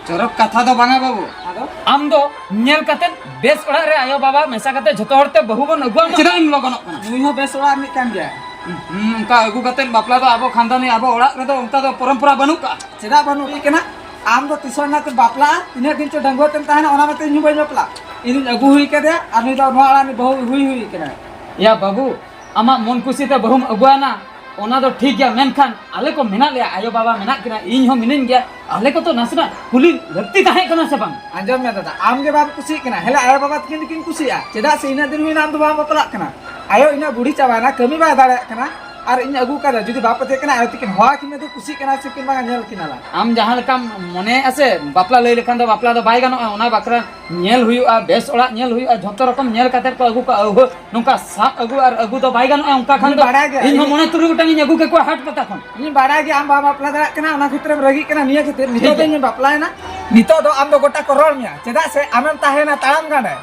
ᱪᱚᱨᱚᱠ ᱠᱟᱛᱷᱟ ᱫᱚ ᱵᱟᱝᱟ ᱵᱟᱹᱵᱩ᱾ ᱟᱫᱚ? ᱟᱢ ᱫᱚ ᱧᱮᱞ ᱠᱟᱛᱮᱫ ᱵᱮᱥ ᱚᱲᱟᱜ ᱨᱮ ᱟᱭᱳ ᱵᱟᱵᱟ ᱢᱮᱥᱟ ᱠᱟᱛᱮᱫ ᱡᱷᱚᱛᱚ ᱦᱚᱲ ᱛᱮ ᱵᱟᱹᱦᱩ ᱵᱚᱱ ᱟᱹᱜᱩᱣᱟᱢᱟ᱾ ᱪᱮᱫᱟᱜ ᱮᱢ ᱞᱚᱜᱚᱱᱚᱜ ᱠᱟᱱᱟ? ᱱᱩᱭ ᱦᱚᱸ ᱵᱮᱥ ᱚᱲᱟᱜ ᱨᱤᱱᱤᱡ ᱠᱟᱱ ᱜᱮᱭᱟᱭ᱾ ᱦᱩᱸ, ᱚᱱᱠᱟ ᱟᱹᱜᱩ ᱠᱟᱛᱮᱫ ᱵᱟᱯᱞᱟ ᱫᱚ ᱟᱵᱚ ᱠᱷᱟᱱᱫᱟᱱᱤ, ᱟᱵᱚ ᱚᱲᱟᱜ ᱨᱮᱫᱚ ᱚᱱᱠᱟ ᱫᱚ ᱯᱚᱨᱚᱢᱯᱚᱨᱟ ᱵᱟᱹᱱᱩᱜ ᱠᱟᱜᱼᱟ᱾ ᱪᱮᱫᱟᱜ ᱵᱟᱹᱱᱩᱜ ᱦᱩᱭ ᱠᱟᱱᱟ? ᱟᱢ ᱫᱚ ᱛᱤᱥᱚᱜ ᱱᱟ ᱛᱮᱢ ᱵᱟᱯᱞᱟᱜᱼᱟ? ᱛᱤᱱᱟᱹᱜ ᱫᱤᱱ ᱪᱚ ᱰᱟᱺᱜᱩᱣᱟᱹ ᱛᱮᱢ ᱛᱟᱦᱮᱱᱟ, ᱚᱱᱟ ᱢᱟᱛᱚ ᱤᱧ ᱦᱚᱸ ᱵᱟᱹᱧ ᱵᱟᱯᱞᱟᱜ᱾ ᱤᱧ ᱫᱚᱧ ᱟᱹᱜᱩ ᱦᱩᱭ ᱠᱟᱫᱮᱭᱟ ᱟᱨ ᱱᱩᱭ ᱫᱚ ᱱᱚᱣᱟ ᱚᱲᱟᱜ ᱨᱤᱱᱤᱡ ᱵᱟᱹᱦᱩ ᱦᱩᱭ ᱦᱩᱭ ᱠᱟᱱᱟᱭ᱾ ᱭᱟ ᱵᱟᱹᱵᱩ, ᱟᱢᱟᱜ ᱢᱚᱱ ᱠᱩᱥᱤ ᱛᱮ ᱵᱟᱹᱦᱩᱢ ᱟᱹᱜᱩᱣᱟᱱᱟ, ᱚᱱᱟ ᱫᱚ ᱴᱷᱤᱠ ᱜᱮᱭᱟ, ᱢᱮᱱᱠᱷᱟᱱ ᱟᱞᱮ ᱠᱚ ᱢᱮᱱᱟᱜ ᱞᱮᱭᱟ, ᱟᱭᱳ ᱵᱟᱵᱟ ᱢᱮᱱᱟᱜ ᱠᱤᱱᱟ, ᱤᱧ ᱦᱚᱸ ᱢᱤᱱᱟᱹᱧ ᱜᱮᱭᱟ, ᱟᱞᱮ ᱠᱚ ᱛᱚ ᱱᱟᱥᱮᱱᱟᱜ ᱠᱩᱞᱤ ᱞᱟᱹᱠᱛᱤ ᱛᱟᱦᱮᱸ ᱠᱟᱱᱟ ᱥᱮ ᱵᱟᱝ? ᱟᱸᱡᱚᱢ ᱢᱮ ᱫᱟᱫᱟ, ᱟᱢ ᱜᱮ ᱵᱟᱢ ᱠᱩᱥᱤᱜ ᱠᱟᱱᱟ, ᱦᱮᱞᱮ ᱟᱭᱳ ᱵᱟᱵᱟ ᱛᱟᱹᱠᱤᱱ ᱫᱚᱠᱤᱱ ᱠᱩᱥᱤᱜᱼᱟ, ᱪᱮᱫᱟᱜ ᱥᱮ ᱤᱱᱟᱹᱜ ᱫᱤᱱ ᱦᱩᱭᱱᱟ ᱟᱢ ᱫᱚ ᱵᱟᱢ ᱵᱟᱯᱞᱟᱜ ᱠᱟᱱᱟ᱾ ᱟᱭᱳ ᱤᱱᱟᱹᱜ ᱵᱩᱲᱦᱤ ᱪᱟᱵᱟᱭᱱᱟ, ᱠᱟᱹᱢᱤ ᱵᱟᱭ ᱫᱟᱲᱮᱭᱟᱜ ᱠᱟᱱᱟ, ᱟᱨ ᱤᱧ ᱟᱹᱜᱩ ᱠᱟᱫᱟ, ᱡᱩᱫᱤ ᱵᱟᱯᱮ ᱛᱟᱦᱮᱸ ᱠᱟᱱᱟ ᱟᱭᱳ ᱛᱟᱹᱠᱤᱱ ᱦᱚᱦᱚ ᱟᱹᱠᱤᱱ ᱢᱮ, ᱠᱩᱥᱤᱜ ᱠᱟᱱᱟ ᱥᱮ ᱠᱤᱱ ᱵᱟᱝ ᱧᱮᱞ ᱠᱤᱱᱟ ᱞᱟᱝ᱾ ᱟᱢ ᱡᱟᱦᱟᱸ ᱞᱮᱠᱟᱢ ᱢᱚᱱᱮᱭᱮᱫᱼᱟ ᱥᱮ, ᱵᱟᱯᱞᱟ ᱞᱟᱹᱭ ᱞᱮᱠᱷᱟᱱ ᱫᱚ ᱵᱟᱯᱞᱟ ᱫᱚ ᱵᱟᱭ ᱜᱟᱱᱚᱜᱼᱟ, ᱚᱱᱟ ᱵᱟᱠᱷᱨᱟ ᱧᱮᱞ ᱦᱩᱭᱩᱜᱼᱟ, ᱵᱮᱥ ᱚᱲᱟᱜ ᱧᱮᱞ ᱦᱩᱭᱩᱜᱼᱟ, ᱡᱷᱚᱛᱚ ᱨᱚᱠᱚᱢ ᱧᱮᱞ ᱠᱟᱛᱮ ᱠᱚ ᱟᱹᱜᱩ ᱠᱚᱣᱟ᱾ ᱟᱹᱣᱦᱟᱹ ᱱᱚᱝᱠᱟ ᱥᱟᱵ ᱟᱹᱜᱩ ᱟᱨ ᱟᱹᱜᱩ ᱫᱚ ᱵᱟᱭ ᱜᱟᱱᱚᱜᱼᱟ᱾ ᱚᱱᱠᱟ ᱠᱷᱟᱱ ᱤᱧ ᱫᱚ ᱵᱟᱲᱟᱭ ᱜᱮᱭᱟ, ᱤᱧ ᱦᱚᱸ ᱤᱧ ᱢᱚᱬᱮ ᱛᱩᱨᱩᱭ ᱜᱚᱴᱟᱝ ᱤᱧ ᱟᱹᱜᱩ ᱠᱮᱠᱚᱣᱟ ᱦᱟᱴ ᱯᱟᱛᱟ ᱠᱷᱚᱱ᱾ ᱤᱧ ᱵᱟᱲᱟᱭ ᱜᱮᱭᱟ ᱟᱢ ᱵᱟᱢ ᱵᱟᱯᱞᱟ ᱫᱟᱲᱮᱭᱟᱜ ᱠᱟᱱᱟ, ᱚᱱᱟ ᱠᱷᱟᱹᱛᱤᱨ ᱮᱢ ᱨᱟᱹᱜᱤᱜ ᱠᱟᱱᱟ᱾ ᱱᱤᱭᱟᱹ ᱠᱷᱟᱹᱛᱤᱨ ᱱᱤᱛᱚᱜ ᱴᱷᱤᱠ ᱫᱚ ᱜᱮᱭᱟ᱾ ᱤᱧ ᱵᱟᱯᱞᱟᱭᱮᱱᱟ, ᱱᱤᱛᱚᱜ ᱫᱚ ᱟᱢ ᱫᱚ ᱜᱚᱴᱟ ᱠᱚ ᱨᱚᱲ ᱢᱮᱭᱟ, ᱪᱮᱫᱟᱜ ᱥᱮ ᱟᱢᱮᱢ ᱛᱟᱦᱮᱸᱭᱮᱱᱟ ᱛᱟᱲᱟᱢ ᱜᱟᱸᱰᱮ᱾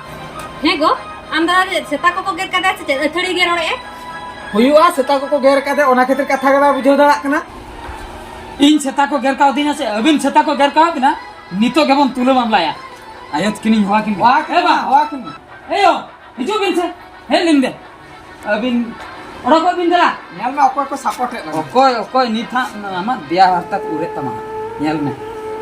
ᱦᱮᱸ ᱜᱚ, ᱟᱢ ᱫᱚ ᱥᱮᱛᱟ ᱠᱚᱠᱚ ᱜᱮᱨ ᱠᱟᱫᱟ ᱥᱮ ᱪᱮᱫ? ᱟᱹᱛᱷᱟᱹᱲᱤ ᱜᱮ ᱨᱚᱲᱮᱫᱼᱟ᱾ ᱦᱩᱭᱩᱜᱼᱟ, ᱥᱮᱛᱟ ᱠᱚᱠᱚ ᱜᱮᱨ ᱠᱟᱫᱮ, ᱚᱱᱟ ᱠᱷᱟᱹᱛᱤᱨ ᱠᱟᱛᱷᱟ ᱜᱮ ᱵᱟᱭ ᱵᱩᱡᱷᱟᱹᱣ ᱫᱟᱲᱮᱭᱟᱜ ᱠᱟᱱᱟ᱾ ᱤᱧ ᱥᱮᱛᱟ ᱠᱚ ᱜᱮᱨ ᱠᱟᱣᱫᱤᱧᱟ ᱥᱮ ᱟᱹᱵᱤᱱ ᱥᱮᱛᱟ ᱠᱚ ᱜᱮᱨ ᱠᱟᱣᱫ ᱵᱤᱱᱟ? ᱱᱤᱛᱚᱜ ᱜᱮᱵᱚᱱ ᱛᱩᱞᱟᱹ ᱢᱟᱢᱞᱟᱭᱟ᱾ ᱟᱭᱳ ᱛᱟᱹᱠᱤᱱᱤᱧ ᱦᱚᱦᱚ ᱟᱹᱠᱤᱱ ᱜᱮ᱾ ᱦᱚᱦᱚ ᱟᱹᱠᱤᱱ ᱮ ᱢᱮ, ᱵᱟ᱾ ᱦᱚᱦᱚ ᱟᱹᱠᱤᱱ ᱢᱮ᱾ ᱮ ᱭᱳ, ᱦᱤᱡᱩᱜ ᱵᱤᱱ ᱥᱮ, ᱦᱮᱡ ᱞᱤᱧ ᱵᱮᱱ᱾ ᱟᱹᱵᱤᱱ ᱚᱰᱚᱠᱚᱜ ᱵᱤᱱ ᱫᱮᱞᱟ᱾ ᱧᱮᱞ ᱢᱮ ᱚᱠᱚᱭ ᱠᱚ ᱥᱟᱯᱳᱨᱴ ᱮᱫ ᱞᱟᱝ᱾ ᱚᱠᱚᱭ, ᱚᱠᱚᱭ ᱱᱤᱛ ᱦᱟᱸᱜ ᱟᱢᱟᱜ ᱫᱮᱭᱟ ᱦᱟᱨᱛᱟ ᱠᱚ ᱩᱨᱮᱫ ᱛᱟᱢᱟ ᱦᱟᱸᱜ᱾ ᱧᱮᱞ ᱢᱮ,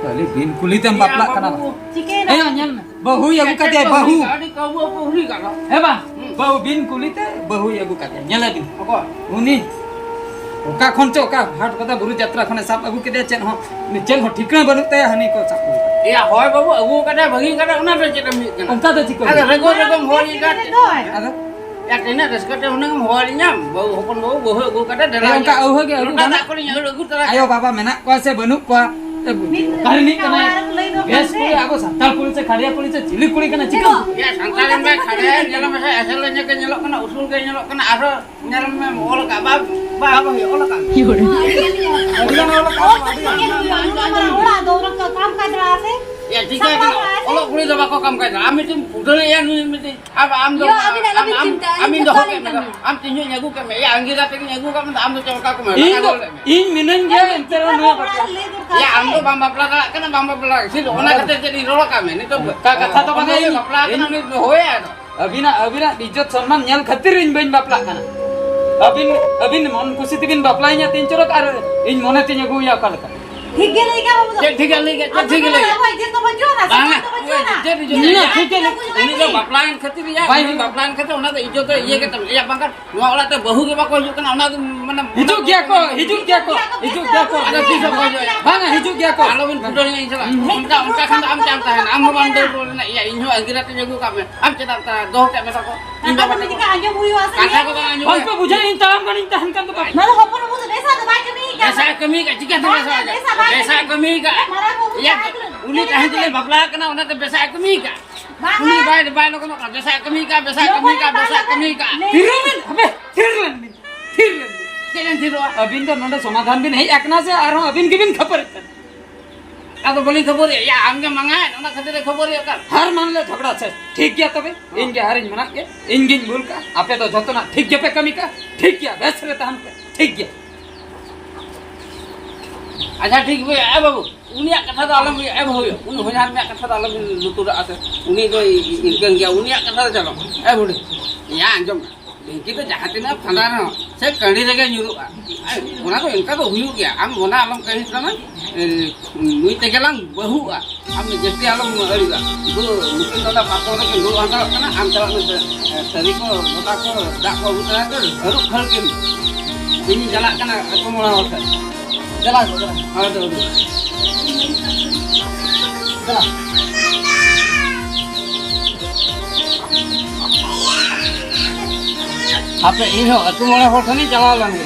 ᱠᱷᱟᱹᱞᱤ ᱵᱤᱱ ᱠᱩᱞᱤ ᱛᱮᱢ ᱵᱟᱯᱞᱟᱜ ᱠᱟᱱᱟ ᱵᱟᱝ? ᱪᱤᱠᱟᱹᱭᱮᱱᱟ? ᱮᱭᱟ, ᱧᱮᱞ ᱢᱮ, ᱵᱟᱹᱦᱩᱭ ᱟᱹᱜᱩ ᱠᱟᱫᱮᱭᱟ, ᱵᱟᱹᱦᱩ᱾ ᱟᱹᱰᱤ ᱠᱟᱹᱣᱢᱟᱹ ᱠᱚ ᱦᱩᱭ ᱠᱟᱱᱟ᱾ ᱦᱮᱸ ᱵᱟᱝ? ᱦᱩᱸ᱾ ᱵᱟᱹᱦᱩ ᱵᱤᱱ ᱠᱩᱞᱤ ᱛᱮ ᱵᱟᱹᱦᱩᱭ ᱟᱹᱜᱩ ᱠᱟᱫᱮᱭᱟ, ᱧᱮᱞᱮ ᱵᱤᱱ᱾ ᱚᱠᱚᱭ? ᱩᱱᱤ ᱚᱠᱟ ᱠᱷᱚᱱ ᱪᱚ, ᱚᱠᱟ ᱦᱟᱴ ᱯᱟᱛᱟ ᱵᱩᱨᱩ ᱡᱟᱛᱨᱟ ᱠᱷᱚᱱᱮ ᱥᱟᱵ ᱟᱹᱜᱩ ᱠᱮᱫᱮᱭᱟ, ᱪᱮᱫ ᱦᱚᱸ, ᱪᱮᱫ ᱦᱚᱸ ᱴᱷᱤᱠᱟᱹ ᱵᱟᱹᱱᱩᱜ ᱛᱟᱭᱟ, ᱦᱟᱹᱱᱤ ᱠᱚ ᱥᱟᱵ ᱟᱹᱜᱩ ᱠᱟᱫᱮᱭᱟ᱾ ᱮᱭᱟ, ᱦᱚᱭ ᱵᱟᱹᱵᱩ, ᱟᱹᱜᱩ ᱠᱟᱫᱮᱭᱟ, ᱵᱷᱟᱹᱜᱤ ᱠᱟᱫᱮᱭᱟ, ᱚᱱᱟ ᱫᱚ ᱪᱮᱫ ᱮᱢ ᱦᱩᱭᱩᱜ ᱠᱟᱱᱟ? ᱚᱱᱠᱟ ᱫᱚ ᱪᱤᱠᱟᱹ ᱟᱫᱚ ᱦᱩᱭᱩᱜᱼᱟ? ᱨᱮᱜᱚ ᱨᱮᱜᱚᱢ ᱦᱚᱦᱚ ᱞᱤᱧ ᱠᱟᱱ᱾ ᱟᱫᱚ? ᱭᱟ, ᱛᱤᱱᱟᱹᱜ ᱨᱟᱹᱥᱠᱟᱹ ᱛᱮ ᱦᱩᱱᱟᱹᱝ ᱮᱢ ᱦᱚᱦᱚ ᱞᱤᱧᱟᱢ, ᱵᱟᱹᱦᱩ ᱦᱚᱯᱚᱱ ᱵᱟᱹᱵᱩ, ᱵᱟᱹᱦᱩ ᱟᱹᱜᱩ ᱠᱟᱛᱮ ᱰᱮᱨᱟ ᱚᱱᱠᱟ ᱟᱹᱣᱦᱟᱹ ᱜᱮ ᱟᱹᱜᱩ ᱞᱚᱴᱟ ᱜᱟᱱᱚᱜ? ᱫᱟᱜ ᱠᱚᱞᱤᱧ ᱟᱹᱜᱩ, ᱟᱹᱜᱩ ᱛᱚᱨᱟ ᱟᱭᱳ ᱠᱮᱫᱟ᱾ ᱵᱟᱵᱟ ᱢᱮᱱᱟᱜ ᱠᱚᱣᱟ ᱥᱮ ᱵᱟᱹᱱᱩᱜ ᱠᱚᱣᱟ? ᱢᱤᱫ ᱠᱟᱹᱦᱱᱤ ᱠᱟᱱᱟᱭ᱾ ᱚᱲᱟᱜ ᱨᱮᱠᱚ ᱞᱟᱹᱭ ᱫᱚ ᱵᱮᱥ ᱠᱟᱱ ᱠᱩᱲᱤ, ᱛᱮ᱾ ᱟᱵᱚ ᱥᱟᱱᱛᱟᱲ ᱠᱩᱲᱤ ᱥᱮ ᱠᱷᱟᱲᱭᱟ ᱠᱩᱲᱤ ᱥᱮ ᱪᱤᱞᱤ ᱠᱩᱲᱤ ᱠᱟᱱᱟᱭ, ᱪᱤᱠᱟᱹ? ᱪᱮᱫ ᱠᱚ? ᱭᱟ, ᱥᱟᱱᱛᱟᱲ ᱚᱱᱠᱟ ᱮᱢ ᱫᱚ ᱠᱷᱟᱲᱭᱟ ᱠᱷᱟᱲᱭᱟ ᱧᱮᱞ ᱢᱮᱥᱮ, ᱮᱥᱮᱞ ᱧᱚᱜ ᱜᱮ ᱧᱮᱞᱚᱜ ᱠᱟᱱᱟ, ᱩᱥᱩᱞ ᱜᱮ ᱧᱮᱞᱚᱜ ᱠᱟᱱᱟ, ᱟᱨᱦᱚᱸ ᱧᱮᱞ ᱢᱮ, ᱚᱞ ᱟᱠᱟᱫ ᱵᱟ, ᱵᱟ, ᱵᱟ, ᱚᱞ ᱟᱠᱟᱫ᱾ ᱟᱹᱰᱤ ᱜᱟᱱ ᱚᱞ ᱟᱠᱟᱫ, ᱟᱹᱰᱤ ᱜᱟᱱ᱾ ᱚᱲᱟᱜ ᱫᱚ ᱚᱱᱠᱟ ᱠᱟᱢ ᱠᱟᱡᱽ ᱞᱟᱜᱟᱜᱼᱟ ᱥᱮ? ᱭᱟ, ᱪᱤᱠᱟᱹ ᱥᱟᱯᱟ ᱠᱟᱱᱟ? ᱞᱟᱜᱟᱜᱼᱟ ᱥᱮ? ᱚᱞᱚᱜ ᱠᱩᱲᱤ ᱫᱚ ᱵᱟᱠᱚ ᱠᱟᱢ ᱠᱟᱡᱽ ᱞᱟᱜᱟᱜᱼᱟ᱾ ᱟᱢ ᱢᱤᱫᱴᱮᱱ ᱯᱩᱴᱷᱟᱹ ᱞᱟᱹᱭᱟ, ᱱᱩᱭ ᱢᱤᱫᱴᱮᱱ ᱟᱢ, ᱟᱢ ᱫᱚ, ᱭᱳ, ᱟᱹᱵᱤᱱ ᱟᱞᱚᱵᱤᱱ ᱟᱢ, ᱟᱢ, ᱪᱤᱱᱛᱟᱹᱜᱼᱟ, ᱟᱹᱞᱤᱧ ᱟᱢᱤᱧ ᱫᱚᱦᱚ ᱠᱮᱫ ᱪᱤᱱᱛᱟᱹ ᱢᱮ᱾ ᱞᱮᱠᱷᱟᱱ᱾ ᱟᱢ ᱛᱤᱧ ᱟᱹᱜᱩ ᱠᱮᱫ ᱢᱮ᱾ ᱭᱟ, ᱟᱸᱜᱤᱨ ᱟᱛᱮ ᱜᱤᱧ ᱟᱹᱜᱩ ᱠᱟᱜ ᱢᱮ, ᱟᱢ ᱫᱚ ᱪᱮᱫ ᱞᱮᱠᱟ ᱠᱚ ᱢᱮᱱᱟ? ᱤᱧ ᱫᱚ, ᱤᱧ ᱢᱤᱱᱟᱹᱧ ᱜᱮᱭᱟ, ᱮᱱᱛᱮ ᱨᱮᱦᱚᱸ ᱱᱚᱣᱟ ᱵᱟᱯᱞᱟ᱾ ᱞᱟᱹᱭ ᱫᱚᱨᱠᱟᱨ ᱭᱟ, ᱟᱢ ᱫᱚ ᱥᱮ᱾ ᱵᱟᱢ ᱵᱟᱯᱞᱟ ᱫᱟᱲᱮᱭᱟᱜ ᱠᱟᱱᱟ, ᱵᱟᱢ ᱵᱟᱯᱞᱟ ᱫᱟᱲᱮᱭᱟᱜ ᱠᱟᱱᱟ᱾ ᱥᱤᱫᱷᱩ ᱚᱱᱟ ᱚᱱᱟ ᱫᱚ ᱠᱷᱟᱹᱛᱤᱨ ᱪᱮᱫ ᱤᱧ ᱨᱚᱲ ᱠᱟᱜ ᱢᱮ? ᱱᱤᱛᱚᱜ ᱚᱱᱠᱟ ᱠᱟᱛᱷᱟ ᱫᱚ ᱵᱟᱝ ᱵᱟᱯᱞᱟ ᱦᱩᱭᱩᱜ᱾ ᱠᱟᱱᱟ, ᱩᱱᱤ ᱫᱚ ᱦᱳᱭ ᱟᱫᱚ᱾ ᱟᱹᱵᱤᱱᱟᱜ, ᱟᱹᱵᱤᱱᱟᱜ ᱤᱡᱽᱡᱚᱛ ᱥᱚᱱᱢᱟᱱ ᱧᱮᱞ ᱠᱷᱟᱹᱛᱤᱨ ᱤᱧ ᱵᱟᱹᱧ ᱵᱟᱯᱞᱟᱜ ᱠᱟᱱᱟ᱾ ᱟᱹᱵᱤᱱ, ᱟᱹᱵᱤᱱ ᱢᱚᱱ ᱠᱩᱥᱤ ᱛᱮᱵᱤᱱ ᱵᱟᱯᱞᱟᱭᱤᱧᱟ ᱛᱤᱱ ᱪᱚᱨᱚᱠ, ᱟᱨ ᱤᱧ ᱢᱚᱱᱮ ᱛᱤᱧ ᱟᱹᱜᱩᱭᱟ ᱚᱠᱟ ᱞᱮᱠᱟ? ᱴᱷᱤᱠ ᱜᱮ ᱞᱟᱹᱭ ᱠᱮᱫᱟ ᱵᱟᱹᱵᱩ ᱫᱚ᱾ ᱪᱮᱫ ᱴᱷᱤᱠ ᱜᱮ ᱞᱟᱹᱭ ᱠᱮᱫᱟ? ᱪᱮᱫ ᱴᱷᱤᱠ ᱜᱮ ᱞᱟᱹᱭ ᱠᱮᱫᱟ? ᱟᱵᱚᱣᱟᱜ ᱤᱡᱽᱡᱚᱛ ᱫᱚ ᱵᱟᱹᱪᱩᱜ ᱟᱱᱟ, ᱵᱟᱝᱟ᱾ ᱥᱚᱢᱢᱟᱱ ᱫᱚ ᱵᱟᱹᱪᱩᱜ ᱟᱱᱟ᱾ ᱤᱭᱟᱹ, ᱴᱷᱤᱠ ᱜᱮ ᱞᱟᱹᱭ ᱠᱮᱫᱟ᱾ ᱩᱱᱤ ᱫᱚ ᱵᱟᱯᱞᱟᱭᱮᱱ ᱠᱷᱟᱹᱛᱤᱨ ᱭᱟ, ᱵᱟᱭ ᱩᱱᱤ ᱵᱟᱯᱞᱟᱭᱮᱱ ᱠᱷᱟᱹᱛᱤᱨ ᱚᱱᱟ ᱫᱚ ᱤᱡᱽᱡᱚᱛ ᱫᱚ ᱤᱭᱟᱹ ᱜᱮ ᱛᱟᱢ, ᱮᱭᱟ ᱵᱟᱝᱠᱷᱟᱱ ᱱᱚᱣᱟ ᱚᱲᱟᱜ ᱛᱮ ᱵᱟᱹᱦᱩ ᱜᱮ ᱵᱟᱠᱚ ᱦᱤᱡᱩᱜ ᱠᱟᱱᱟ, ᱚᱱᱟ ᱫᱚ ᱢᱟᱱᱮ ᱦᱤᱡᱩᱜ ᱜᱮᱭᱟ ᱠᱚ, ᱦᱤᱡᱩᱜ ᱜᱮᱭᱟ ᱠᱚ, ᱦᱤᱡᱩᱜ ᱜᱮᱭᱟ ᱠᱚ᱾ ᱟᱫᱚ ᱛᱤᱥ ᱦᱚᱸ ᱠᱚ ᱦᱤᱡᱩᱜᱼᱟ? ᱵᱟᱝᱟ, ᱦᱤᱡᱩᱜ ᱜᱮᱭᱟ ᱠᱚ᱾ ᱟᱞᱚᱵᱤᱱ ᱯᱷᱩᱴᱟᱹᱣ ᱤᱧ ᱥᱟᱞᱟᱜ᱾ ᱚᱱᱠᱟ, ᱚᱱᱠᱟ ᱠᱷᱟᱱ ᱫᱚ ᱟᱢ ᱪᱟᱢ ᱛᱟᱦᱮᱱᱟ, ᱟᱢ ᱦᱚᱸ ᱵᱟᱢ ᱫᱟᱹᱲ ᱨᱩᱣᱟᱹᱲ ᱞᱮᱱᱟ᱾ ᱮᱭᱟ, ᱤᱧ ᱦᱚᱸ ᱟᱹᱜᱤᱨ ᱟᱛᱮᱧ ᱟᱹᱜᱩ ᱠᱟᱜ ᱢᱮ, ᱟᱢ ᱪᱮᱫᱟᱜ ᱮᱢ ᱛᱟᱦᱮᱱᱟ? ᱫᱚᱦᱚ ᱠᱮᱫ ᱢᱮ ᱛᱟᱠᱚ᱾ ᱤᱧ ᱠᱟᱛᱷᱟ ᱵᱟᱵᱟ ᱠᱚ ᱛᱟᱠᱚ᱾ ᱪᱮᱫ ᱞᱮᱠᱟ ᱟᱸᱡᱚᱢ ᱦᱩᱭᱩᱜᱼᱟ ᱥᱮ ᱠᱟᱛᱷᱟ ᱧᱮᱞ ᱠᱚ ᱵᱟᱝ ᱟᱸᱡᱚᱢ ᱵᱟᱝ ᱦᱩᱭᱩᱜᱼᱟ᱾ ᱯᱮ ᱵᱩᱡᱷᱟᱹᱣ, ᱤᱧ ᱛᱟᱲᱟᱢ ᱠᱟᱹᱱᱟᱹᱧ, ᱛᱟᱦᱮᱱ ᱠᱟᱱ ᱫᱚ ᱵᱟᱝ᱾ ᱱᱚᱣᱟ ᱫᱚ ᱦᱚᱯᱚᱱ ᱵᱟᱹᱵᱩ ᱫᱚ ᱵᱮᱥᱟ ᱫᱚ ᱵᱟᱭ ᱠᱟᱹᱢᱤ ᱠᱟᱱ ᱵᱮᱥᱟ ᱫᱚ᱾ ᱠᱟᱹᱢᱤ ᱠᱟᱜ, ᱪᱤᱠᱟᱹ ᱛᱮ ᱵᱟᱝ, ᱵᱮᱥᱟ ᱵᱟᱭ ᱵᱮᱥᱟ ᱠᱟᱹᱢᱤ᱾ ᱠᱟᱹᱢᱤ ᱠᱟᱜ᱾ ᱢᱟᱨᱟᱝ ᱵᱟᱹᱵᱩ ᱮᱭᱟ, ᱛᱟᱦᱮᱸ ᱠᱟᱱᱟ᱾ ᱩᱱᱤ ᱛᱟᱦᱮᱸ ᱛᱮᱞᱮ ᱵᱟᱯᱞᱟ ᱠᱟᱱᱟ, ᱚᱱᱟᱛᱮ ᱵᱮᱥᱟ ᱠᱟᱹᱢᱤ ᱠᱟᱜ᱾ ᱵᱟᱝᱟ᱾ ᱩᱱᱤ ᱵᱟᱭ, ᱵᱟᱭ ᱞᱚᱜᱚᱱᱚᱜ ᱠᱟᱱᱟ, ᱵᱮᱥᱟ ᱠᱟᱹᱢᱤ ᱠᱟᱜ, ᱵᱮᱥᱟ ᱠᱟᱹᱢᱤ ᱠᱟᱜ, ᱵᱮᱥᱟ ᱠᱟᱹᱢᱤ ᱠᱟᱜ᱾ ᱞᱟᱹᱭ ᱛᱷᱤᱨ ᱢᱮ, ᱟᱵᱮ, ᱛᱷᱤᱨ ᱞᱮᱱ ᱵᱤᱱ, ᱛᱷᱤᱨ ᱞᱮᱱ ᱵᱤᱱ᱾ ᱪᱮᱫ ᱮᱢ ᱛᱷᱤᱨᱚᱜᱼᱟ? ᱟᱹᱵᱤᱱ ᱫᱚ ᱱᱚᱰᱮ ᱥᱚᱢᱟᱫᱷᱟᱱ ᱵᱤᱱ ᱦᱮᱡ ᱟᱠᱟᱱᱟ ᱥᱮ ᱟᱨᱦᱚᱸ ᱟᱹᱵᱤᱱ ᱜᱮᱵᱤᱱ ᱠᱷᱟᱹᱯᱟᱹᱨᱤᱜ ᱠᱟᱱᱟ? ᱟᱫᱚ ᱵᱟᱹᱞᱤᱧ ᱠᱷᱟᱹᱯᱟᱹᱨᱤᱭᱟ, ᱭᱟ, ᱟᱢ ᱜᱮ ᱢᱟᱸᱜᱟᱭᱮᱱ, ᱚᱱᱟ ᱠᱷᱟᱹᱛᱤᱨ ᱮ ᱠᱷᱟᱹᱯᱟᱹᱨᱤᱭᱟᱜ ᱠᱟᱱ᱾ ᱦᱟᱨ ᱢᱟᱱ ᱞᱮ ᱡᱷᱚᱜᱽᱲᱟ ᱥᱮ, ᱴᱷᱤᱠ ᱜᱮᱭᱟ ᱛᱚᱵᱮ, ᱤᱧ ᱜᱮ ᱦᱟᱨᱤᱧ ᱢᱮᱱᱟᱜ ᱜᱮ, ᱤᱧ ᱜᱤᱧ ᱵᱷᱩᱞ ᱠᱟᱜᱼᱟ, ᱟᱯᱮ ᱫᱚ ᱡᱷᱚᱛᱚᱱᱟᱜ ᱴᱷᱤᱠ ᱜᱮᱯᱮ ᱠᱟᱹᱢᱤ ᱠᱟᱜᱼᱟ, ᱴᱷᱤᱠ ᱜᱮᱭᱟ, ᱵᱮᱥ ᱨᱮ ᱛᱟᱦᱮᱱ ᱯᱮ, ᱴᱷᱤᱠ ᱜᱮᱭᱟ᱾ ᱟᱪᱪᱷᱟ, ᱴᱷᱤᱠ ᱜᱮᱭᱟ, ᱮ ᱵᱟᱹᱵᱩ, ᱩᱱᱤᱭᱟᱜ ᱠᱟᱛᱷᱟ ᱫᱚ ᱟᱞᱚᱢ, ᱮ ᱵᱟᱹᱵᱩ, ᱩᱱᱤ ᱦᱚᱧᱦᱟᱨ ᱢᱮᱭᱟᱜ ᱠᱟᱛᱷᱟ ᱫᱚ ᱟᱞᱚᱢ ᱞᱩᱛᱩᱨᱟᱜᱼᱟ ᱥᱮ, ᱩᱱᱤ ᱫᱚ ᱤᱱᱠᱟᱹᱱ ᱜᱮᱭᱟ, ᱩᱱᱤᱭᱟᱜ ᱠᱟᱛᱷᱟ ᱫᱚ ᱪᱟᱞᱟᱜ, ᱮ ᱵᱩᱰᱷᱤ, ᱭᱟ, ᱟᱸᱡᱚᱢ ᱢᱮ᱾ ᱰᱷᱤᱝᱠᱤ ᱫᱚ ᱡᱟᱦᱟᱸ ᱛᱤᱱᱟᱹᱜ ᱯᱷᱟᱸᱫᱟ ᱨᱮᱦᱚᱸ ᱥᱮ ᱠᱟᱹᱲᱤ ᱨᱮᱜᱮ ᱧᱩᱨᱩᱜᱼᱟ᱾ ᱟᱨ ᱚᱱᱟ ᱫᱚ ᱚᱱᱠᱟ ᱫᱚ ᱦᱩᱭᱩᱜ ᱜᱮᱭᱟ᱾ ᱟᱢ ᱚᱱᱟ ᱟᱞᱚᱢ ᱠᱟᱹᱦᱤᱥ ᱛᱟᱢᱟ᱾ ᱮ, ᱱᱩᱭ ᱛᱮᱜᱮ ᱞᱟᱝ ᱵᱟᱹᱦᱩᱜᱼᱟ᱾ ᱟᱢ ᱡᱟᱹᱥᱛᱤ ᱟᱞᱚᱢ ᱟᱹᱲᱤᱥᱟ᱾ ᱩᱱᱠᱩ ᱱᱩᱠᱤᱱ ᱱᱚᱰᱮ ᱯᱟᱨᱠᱚᱢ ᱨᱮᱠᱤᱱ ᱫᱩᱲᱩᱵ ᱦᱟᱛᱟᱲᱚᱜ ᱠᱟᱱᱟ᱾ ᱟᱢ ᱪᱟᱞᱟᱜ ᱢᱮ, ᱮ, ᱛᱷᱟᱹᱨᱤ ᱠᱚ, ᱞᱚᱴᱟ ᱠᱚ, ᱫᱟᱜ ᱠᱚ ᱟᱹᱜᱩ ᱛᱚᱨᱟᱭ ᱯᱮ᱾ ᱦᱟᱹᱨᱩᱵ ᱠᱷᱟᱹᱲ ᱠᱤᱱ᱾ ᱤᱧᱤᱧ ᱪᱟᱞᱟᱜ ᱠᱟᱱᱟ ᱟᱹᱛᱩ ᱢᱚᱬᱮ ᱦᱚᱲ ᱴᱷᱮᱱ᱾ ᱪᱟᱞᱟᱜ ᱢᱮ, ᱪᱟᱞᱟᱜ ᱢᱮ᱾ ᱦᱳᱭ, ᱫᱩᱲᱩᱵ᱾ ᱪᱟᱞᱟᱜ᱾ ᱦᱟᱯᱮ, ᱤᱧ ᱦᱚᱸ ᱟᱹᱛᱩ ᱢᱚᱬᱮ ᱦᱚᱲ ᱴᱷᱮᱱᱤᱧ ᱪᱟᱞᱟᱣ ᱞᱮᱱ ᱜᱮ᱾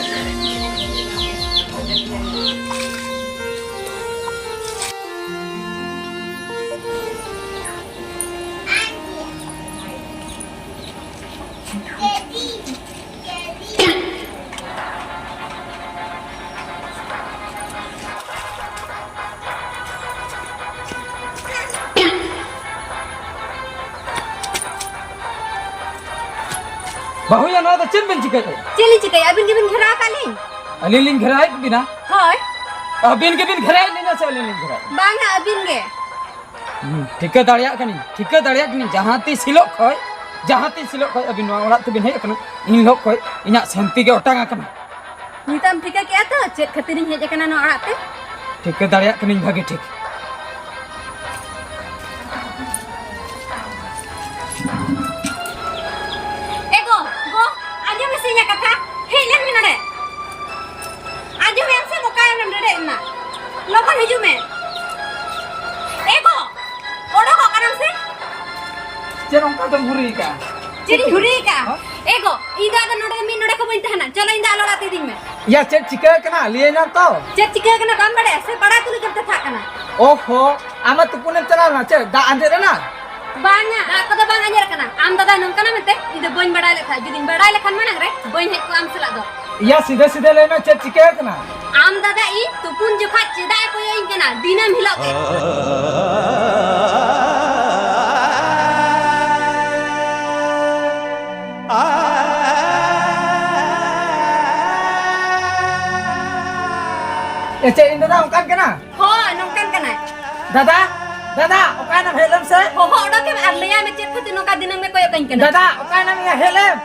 ᱵᱟᱹᱦᱩᱭᱟ, ᱱᱚᱣᱟ ᱫᱚ ᱪᱮᱫ ᱵᱮᱱ ᱪᱤᱠᱟᱹᱭᱮᱫᱼᱟ? ᱪᱮᱫ ᱞᱤᱧ ᱪᱤᱠᱟᱹᱭᱟ? ᱟᱹᱵᱤᱱ ᱜᱮᱵᱤᱱ ᱜᱷᱮᱨᱟᱣ ᱟᱠᱟᱫ ᱞᱤᱧ᱾ ᱟᱹᱞᱤᱧ ᱞᱤᱧ ᱜᱷᱮᱨᱟᱭᱮᱫ ᱵᱤᱱᱟ? ᱦᱳᱭ᱾ ᱟᱹᱵᱤᱱ ᱜᱮᱵᱤᱱ ᱜᱷᱮᱨᱟᱭᱮᱫ ᱞᱤᱧᱟ ᱥᱮ ᱟᱹᱞᱤᱧ ᱞᱤᱧ ᱜᱷᱮᱨᱟᱭᱮᱫ? ᱵᱟᱝᱟ, ᱟᱹᱵᱤᱱ ᱜᱮ᱾ ᱦᱩᱸ, ᱴᱷᱤᱠᱟᱹ ᱫᱟᱲᱮᱭᱟᱜ ᱠᱟᱹᱱᱟᱹᱧ, ᱴᱷᱤᱠᱟᱹ ᱫᱟᱲᱮᱭᱟᱜ ᱠᱟᱹᱱᱟᱹᱧ, ᱡᱟᱦᱟᱸ ᱛᱤᱥ ᱦᱤᱞᱳᱜ ᱠᱷᱚᱡ, ᱡᱟᱦᱟᱸ ᱛᱤᱥ ᱦᱤᱞᱳᱜ ᱠᱷᱚᱡ ᱟᱹᱵᱤᱱ ᱱᱚᱣᱟ ᱚᱲᱟᱜ ᱛᱮᱵᱤᱱ ᱦᱮᱡ ᱟᱠᱟᱱᱟ, ᱤᱱ ᱦᱤᱞᱳᱜ ᱠᱷᱚᱡ ᱤᱧᱟᱹᱜ ᱥᱟᱱᱛᱤ ᱜᱮ ᱚᱴᱟᱝ ᱟᱠᱟᱱᱟ᱾ ᱱᱤᱛᱚᱜ ᱮᱢ ᱴᱷᱤᱠᱟᱹ ᱠᱮᱜᱼᱟ ᱛᱚ ᱪᱮᱫ ᱠᱷᱟᱹᱛᱤᱨᱤᱧ ᱦᱮᱡ ᱟᱠᱟᱱᱟ ᱱᱚᱣᱟ ᱚᱲᱟᱜ ᱛᱮ? ᱴᱷᱤᱠᱟᱹ ᱫᱟᱲᱮᱭᱟᱜ ᱠᱟᱹᱱᱟᱹᱧ ᱵᱷᱟᱜᱮ ᱴᱷᱤᱠ᱾ ᱮ ᱜᱚ, ᱜᱚ, ᱟᱸᱡᱚᱢ ᱢᱮᱥᱮ ᱤᱧᱟᱹᱜ ᱠᱟᱛᱷᱟ᱾ ᱦᱮᱡ ᱞᱮᱱ ᱢᱮ ᱱᱚᱰᱮ᱾ ᱟᱸᱡᱚᱢᱮᱜ ᱟᱢ ᱥᱮ ᱚᱠᱟᱭᱮᱱᱟᱢ ᱰᱮᱰᱮᱜ ᱮᱱᱟ? ᱞᱚᱜᱚᱱ ᱦᱤᱡᱩᱜ ᱢᱮ᱾ ᱮ ᱜᱚ, ᱚᱰᱚᱠᱚᱜ ᱠᱟᱱᱟᱢ ᱥᱮ? ᱪᱮᱫ ᱚᱱᱠᱟ ᱫᱚᱢ ᱦᱩᱨᱤ ᱟᱠᱟᱜᱼᱟ? ᱪᱮᱫ ᱤᱧ ᱦᱩᱨᱤ ᱟᱠᱟᱜᱼᱟ? ᱦᱚᱸ? ᱮ ᱜᱚ, ᱤᱧ ᱫᱚ ᱟᱫᱚ ᱱᱚᱰᱮ ᱫᱚ ᱢᱤᱫ ᱱᱚᱰᱮ ᱠᱷᱚᱱ ᱵᱟᱹᱧ ᱛᱟᱦᱮᱱᱟ᱾ ᱪᱚᱞᱚ, ᱤᱧ ᱫᱚ ᱟᱞᱚ ᱚᱲᱟᱜ ᱛᱮ ᱤᱫᱤᱧ ᱢᱮ᱾ ᱭᱟ, ᱪᱮᱫ ᱪᱤᱠᱟᱹ ᱟᱠᱟᱱᱟ? ᱞᱟᱹᱭᱟᱹᱧ ᱢᱮ ᱛᱚ᱾ ᱪᱮᱫ ᱪᱤᱠᱟᱹ ᱟᱠᱟᱱᱟ ᱵᱟᱢ ᱵᱟᱰᱟᱭᱟ? ᱥᱮ ᱯᱟᱲᱟ ᱛᱩᱞᱩᱡ ᱮᱢ ᱛᱮᱛᱷᱟᱜ ᱠᱟᱱᱟ? ᱳᱦᱳ, ᱟᱢ ᱢᱟ ᱛᱩᱯᱩᱱᱮᱢ ᱪᱟᱞᱟᱣ ᱞᱮᱱᱟ᱾ ᱪᱮᱫ, ᱫᱟᱜ ᱟᱸᱡᱮᱫ ᱮᱱᱟ? ᱵᱟᱝᱟ, ᱫᱟᱜ ᱠᱚᱫᱚ ᱵᱟᱝ ᱟᱸᱡᱮᱫ ᱟᱠᱟᱱᱟ᱾ ᱟᱢ ᱫᱟᱫᱟᱭ ᱱᱚᱝᱠᱟᱱᱟ ᱢᱮᱱᱛᱮ ᱤᱧ ᱫᱚ ᱵᱟᱹᱧ ᱵᱟᱰᱟᱭ ᱞᱮᱫ ᱛᱟᱦᱮᱸᱫ᱾ ᱡᱩᱫᱤᱧ ᱵᱟᱰᱟᱭ ᱞᱮᱠᱷᱟᱱ ᱢᱟᱲᱟᱝ ᱨᱮ ᱵᱟᱹᱧ ᱦᱮᱡ ᱠᱚᱜᱼᱟ ᱟᱢ ᱥᱟᱞᱟᱜ ᱫᱚ᱾ ᱭᱟ, ᱥᱤᱫᱷᱟᱹ ᱥᱤᱫᱷᱟᱹ ᱞᱟᱹᱭ ᱢᱮ, ᱪᱮᱫ ᱪᱤᱠᱟᱹ ᱟᱠᱟᱱᱟ? ᱟᱢ ᱫᱟᱫᱟ ᱤᱧ ᱛᱩᱯᱩᱱ ᱡᱚᱠᱷᱟᱡ ᱪᱮᱫᱟᱜ ᱮ ᱠᱚᱭᱚᱜ ᱤᱧ ᱠᱟᱱᱟ ᱫᱤᱱᱟᱹᱢ ᱦᱤᱞᱳᱜ ᱜᱮ? ᱮ, ᱪᱮᱫ ᱤᱧ ᱫᱟᱫᱟ ᱚᱱᱠᱟᱱ ᱠᱟᱱᱟ? ᱦᱳᱭ, ᱱᱚᱝᱠᱟᱱ ᱠᱟᱱᱟᱭ᱾ ᱫᱟᱫᱟ, ᱫᱟᱫᱟ, ᱚᱠᱟᱭᱱᱟᱢ? ᱦᱮᱡ ᱞᱮᱢ ᱥᱮ᱾ ᱦᱚᱦᱚ ᱚᱰᱚᱠᱮᱢ ᱟᱨ ᱞᱟᱹᱭᱟᱭ ᱢᱮ ᱪᱮᱫ ᱠᱷᱟᱹᱛᱤᱨ ᱱᱚᱝᱠᱟ ᱫᱤᱱᱟᱹᱢ ᱜᱮ ᱠᱚᱭᱚᱜ ᱠᱟᱹᱧ ᱠᱟᱱᱟ᱾ ᱫᱟᱫᱟ, ᱚᱠᱟᱭᱱᱟᱢ ᱭᱟ? ᱦᱮᱡ ᱞᱮᱢ᱾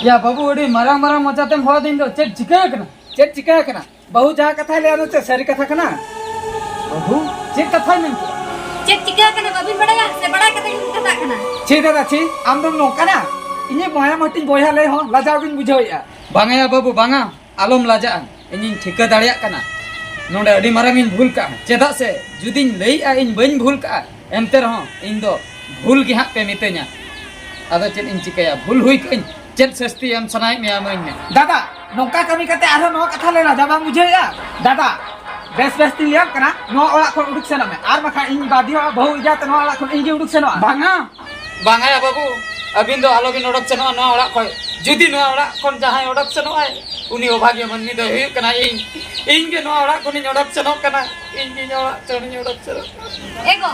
ᱭᱟ ᱵᱟᱹᱵᱩ, ᱟᱹᱰᱤ ᱢᱟᱨᱟᱝ ᱢᱟᱨᱟᱝ ᱢᱚᱪᱟᱛᱮᱢ ᱦᱚᱦᱚ ᱫᱤᱧ ᱫᱚ, ᱪᱮᱫ ᱪᱤᱠᱟᱹ ᱟᱠᱟᱱᱟ? ᱪᱮᱫ ᱪᱤᱠᱟᱹ ᱟᱠᱟᱱᱟ? ᱵᱟᱹᱦᱩ ᱡᱟᱦᱟᱸ ᱠᱟᱛᱷᱟᱭ ᱞᱟᱹᱭᱟ, ᱚᱱᱟ ᱪᱮᱫ ᱥᱟᱹᱨᱤ ᱠᱟᱛᱷᱟ ᱠᱟᱱᱟ? ᱵᱟᱹᱵᱩ, ᱪᱮᱫ ᱠᱟᱛᱷᱟᱭ ᱢᱮᱱ ᱠᱮᱫᱟ? ᱪᱮᱫ ᱪᱤᱠᱟᱹ ᱟᱠᱟᱱᱟ ᱵᱟᱹᱵᱤᱱ ᱵᱟᱲᱟᱭᱟ? ᱥᱮ ᱵᱟᱲᱟᱭ ᱠᱟᱛᱮ ᱜᱮᱵᱤᱱ ᱠᱟᱛᱷᱟᱜ ᱠᱟᱱᱟ? ᱪᱮᱫ ᱫᱟᱫᱟ, ᱪᱮᱫ? ᱟᱢ ᱫᱚᱢ ᱱᱚᱝᱠᱟᱱᱟ? ᱤᱧᱤᱡ ᱵᱚᱭᱦᱟ ᱢᱟᱹᱴᱤᱡ ᱵᱚᱭᱦᱟ ᱞᱟᱹᱭ ᱦᱚᱸ ᱞᱟᱡᱟᱣ ᱜᱤᱧ ᱵᱩᱡᱷᱟᱹᱣᱮᱫᱼᱟ᱾ ᱵᱟᱝᱟ ᱭᱟ ᱵᱟᱹᱵᱩ, ᱵᱟᱝᱟ, ᱟᱞᱚᱢ ᱞᱟᱡᱟᱜᱼᱟ᱾ ᱤᱧᱤᱧ ᱴᱷᱤᱠᱟᱹ ᱫᱟᱲᱮᱭᱟᱜ ᱠᱟᱱᱟ ᱱᱚᱰᱮ ᱟᱹᱰᱤ ᱢᱟᱨᱟᱝ ᱤᱧ ᱵᱷᱩᱞ ᱠᱟᱜᱼᱟ᱾ ᱪᱮᱫᱟᱜ ᱥᱮ ᱡᱩᱫᱤᱧ ᱞᱟᱹᱭᱮᱜᱼᱟ ᱤᱧ ᱵᱟᱹᱧ ᱵᱷᱩᱞ ᱠᱟᱜᱼᱟ, ᱮᱱᱛᱮ ᱨᱮᱦᱚᱸ ᱤᱧ ᱫᱚ ᱵᱷᱩᱞ ᱜᱮ ᱦᱟᱸᱜ ᱯᱮ ᱢᱤᱛᱟᱹᱧᱟ᱾ ᱟᱫᱚ ᱪᱮᱫ ᱤᱧ ᱪᱤᱠᱟᱹᱭᱟ? ᱵᱷᱩᱞ ᱦᱩᱭ ᱠᱟᱜᱼᱟᱹᱧ, ᱪᱮᱫ ᱥᱟᱹᱥᱛᱤ ᱮᱢ ᱥᱟᱱᱟᱭᱮᱫ ᱢᱮᱭᱟ ᱮᱢᱟᱹᱧ ᱢᱮ᱾ ᱫᱟᱫᱟ, ᱱᱚᱝᱠᱟ ᱠᱟᱹᱢᱤ ᱠᱟᱛᱮ ᱟᱨᱦᱚᱸ ᱱᱚᱣᱟ ᱠᱟᱛᱷᱟ ᱞᱮ ᱞᱟᱡᱟ ᱵᱟᱢ ᱵᱩᱡᱷᱟᱹᱣᱮᱫᱼᱟ? ᱫᱟᱫᱟ, ᱵᱮᱥ ᱵᱮᱥ ᱛᱤᱧ ᱞᱟᱹᱭᱟᱢ ᱠᱟᱱᱟ, ᱱᱚᱣᱟ ᱚᱲᱟᱜ ᱠᱷᱚᱱ ᱩᱰᱩᱠ ᱥᱮᱱᱚᱜ ᱢᱮ, ᱟᱨ ᱵᱟᱠᱷᱟᱱ ᱤᱧ ᱵᱟᱫᱷᱤᱭᱟ ᱵᱟᱹᱦᱩ ᱤᱫᱤᱭᱟᱛᱮ ᱱᱚᱣᱟ ᱚᱲᱟᱜ ᱠᱷᱚᱱ ᱤᱧ ᱜᱮ ᱩᱰᱩᱠ ᱥᱮᱱᱚᱜᱼᱟ᱾ ᱵᱟᱝᱟ, ᱵᱟᱝᱟ ᱭᱟ ᱵᱟᱹᱵᱩ, ᱟᱹᱵᱤᱱ ᱫᱚ ᱟᱞᱚᱵᱤᱱ ᱚᱰᱚᱠ ᱥᱮᱱᱚᱜᱼᱟ ᱱᱚᱣᱟ ᱚᱲᱟᱜ ᱠᱷᱚᱱ᱾ ᱡᱩᱫᱤ ᱱᱚᱣᱟ ᱚᱲᱟᱜ ᱠᱷᱚᱱ ᱡᱟᱦᱟᱸᱭ ᱚᱰᱚᱠ ᱥᱮᱱᱚᱜᱼᱟᱭ, ᱩᱱᱤ ᱚᱵᱷᱟᱜᱤᱭᱟᱹ ᱢᱟᱹᱱᱢᱤ ᱫᱚᱭ ᱦᱩᱭᱩᱜ ᱠᱟᱱᱟ ᱤᱧ᱾ ᱤᱧ ᱜᱮ ᱱᱚᱣᱟ ᱚᱲᱟᱜ ᱠᱷᱚᱱᱤᱧ ᱚᱰᱚᱠ ᱥᱮᱱᱚᱜ ᱠᱟᱱᱟ, ᱤᱧ ᱜᱮ ᱱᱚᱣᱟ ᱚᱲᱟᱜ ᱠᱷᱚᱱᱤᱧ ᱚᱰᱚᱠ ᱥᱮᱱᱚᱜ ᱠᱟᱱᱟ᱾ ᱮ ᱜᱚ,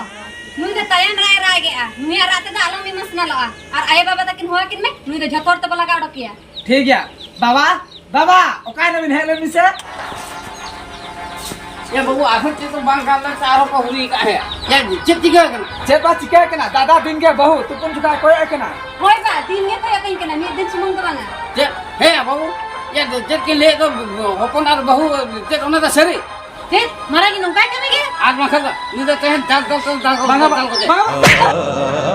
ᱱᱩᱭ ᱫᱚ ᱛᱟᱭᱚᱢ ᱨᱟᱭ ᱨᱟᱜᱮᱜᱼᱟ, ᱱᱩᱭᱟᱜ ᱨᱟᱜ ᱛᱮᱫᱚ ᱟᱞᱚᱢ ᱮᱢᱳᱥᱚᱱᱟᱞᱚᱜᱼᱟ᱾ ᱟᱨ ᱟᱭᱳ ᱵᱟᱵᱟ ᱛᱟᱹᱠᱤᱱ ᱦᱚᱦᱚ ᱟᱹᱠᱤᱱ ᱢᱮ, ᱱᱩᱭ ᱫᱚ ᱡᱷᱚᱛᱚ ᱦᱚᱲ ᱛᱮᱵᱚ ᱞᱟᱜᱟ ᱚᱰᱚᱠᱮᱭᱟ᱾ ᱴᱷᱤᱠ ᱜᱮᱭᱟ᱾ ᱵᱟᱵᱟ, ᱵᱟᱵᱟ, ᱚᱠᱟᱭ ᱱᱟᱵᱤᱱ? ᱦᱮᱡ ᱞᱮᱱ ᱵᱤᱱ ᱥᱮ᱾ ᱮ ᱵᱟᱹᱵᱩ, ᱟᱨᱦᱚᱸ ᱪᱮᱫ ᱫᱚ ᱵᱟᱝ ᱜᱟᱱ ᱞᱮᱱ ᱥᱮ ᱟᱨᱦᱚᱸ ᱠᱚ ᱦᱩᱨᱤ ᱟᱠᱟᱫ ᱦᱮᱸ? ᱪᱮᱫ, ᱪᱮᱫ ᱪᱤᱠᱟᱹ ᱟᱠᱟᱱᱟ? ᱪᱮᱫ ᱵᱟ ᱪᱤᱠᱟᱹ ᱟᱠᱟᱱᱟ? ᱫᱟᱫᱟ ᱫᱤᱱ ᱜᱮ ᱵᱟᱹᱦᱩ ᱛᱩᱯᱩᱱ ᱡᱚᱠᱷᱟᱜ ᱠᱚᱭᱚᱜ ᱟᱠᱟᱱᱟ᱾ ᱦᱳᱭ ᱵᱟ, ᱫᱤᱱ ᱜᱮ ᱠᱚᱭᱚᱜ ᱠᱟᱹᱧ ᱠᱟᱱᱟ, ᱢᱤᱫ ᱫᱤᱱ ᱥᱩᱢᱩᱝ ᱫᱚ ᱵᱟᱝᱟ᱾ ᱪᱮᱫ? ᱦᱮᱸ ᱵᱟᱹᱵᱩ, ᱪᱮᱫ, ᱪᱮᱫ ᱠᱤᱱ ᱞᱟᱹᱭᱮᱫ ᱫᱚ ᱦᱚᱯᱚᱱ ᱟᱨ ᱵᱟᱹᱦᱩ, ᱪᱮᱫ ᱚᱱᱟ ᱫᱚ ᱥᱟᱹᱨᱤ? ᱪᱮᱫ? ᱢᱟᱨᱟᱝ ᱜᱮ ᱱᱚᱝᱠᱟᱭ ᱠᱟᱹᱢᱤ ᱜᱮ? ᱟᱨ ᱵᱟᱝᱠᱷᱟᱱ ᱫᱚ ᱩᱱᱤ ᱫᱚ ᱛᱮᱦᱮᱧ ᱫᱟᱞ, ᱫᱟᱞ, ᱫᱟᱞ, ᱫᱟᱞ, ᱵᱟᱝᱟ, ᱫᱟᱞ, ᱫᱟᱞ ᱠᱚᱜᱮ᱾ ᱵᱟᱝᱟ᱾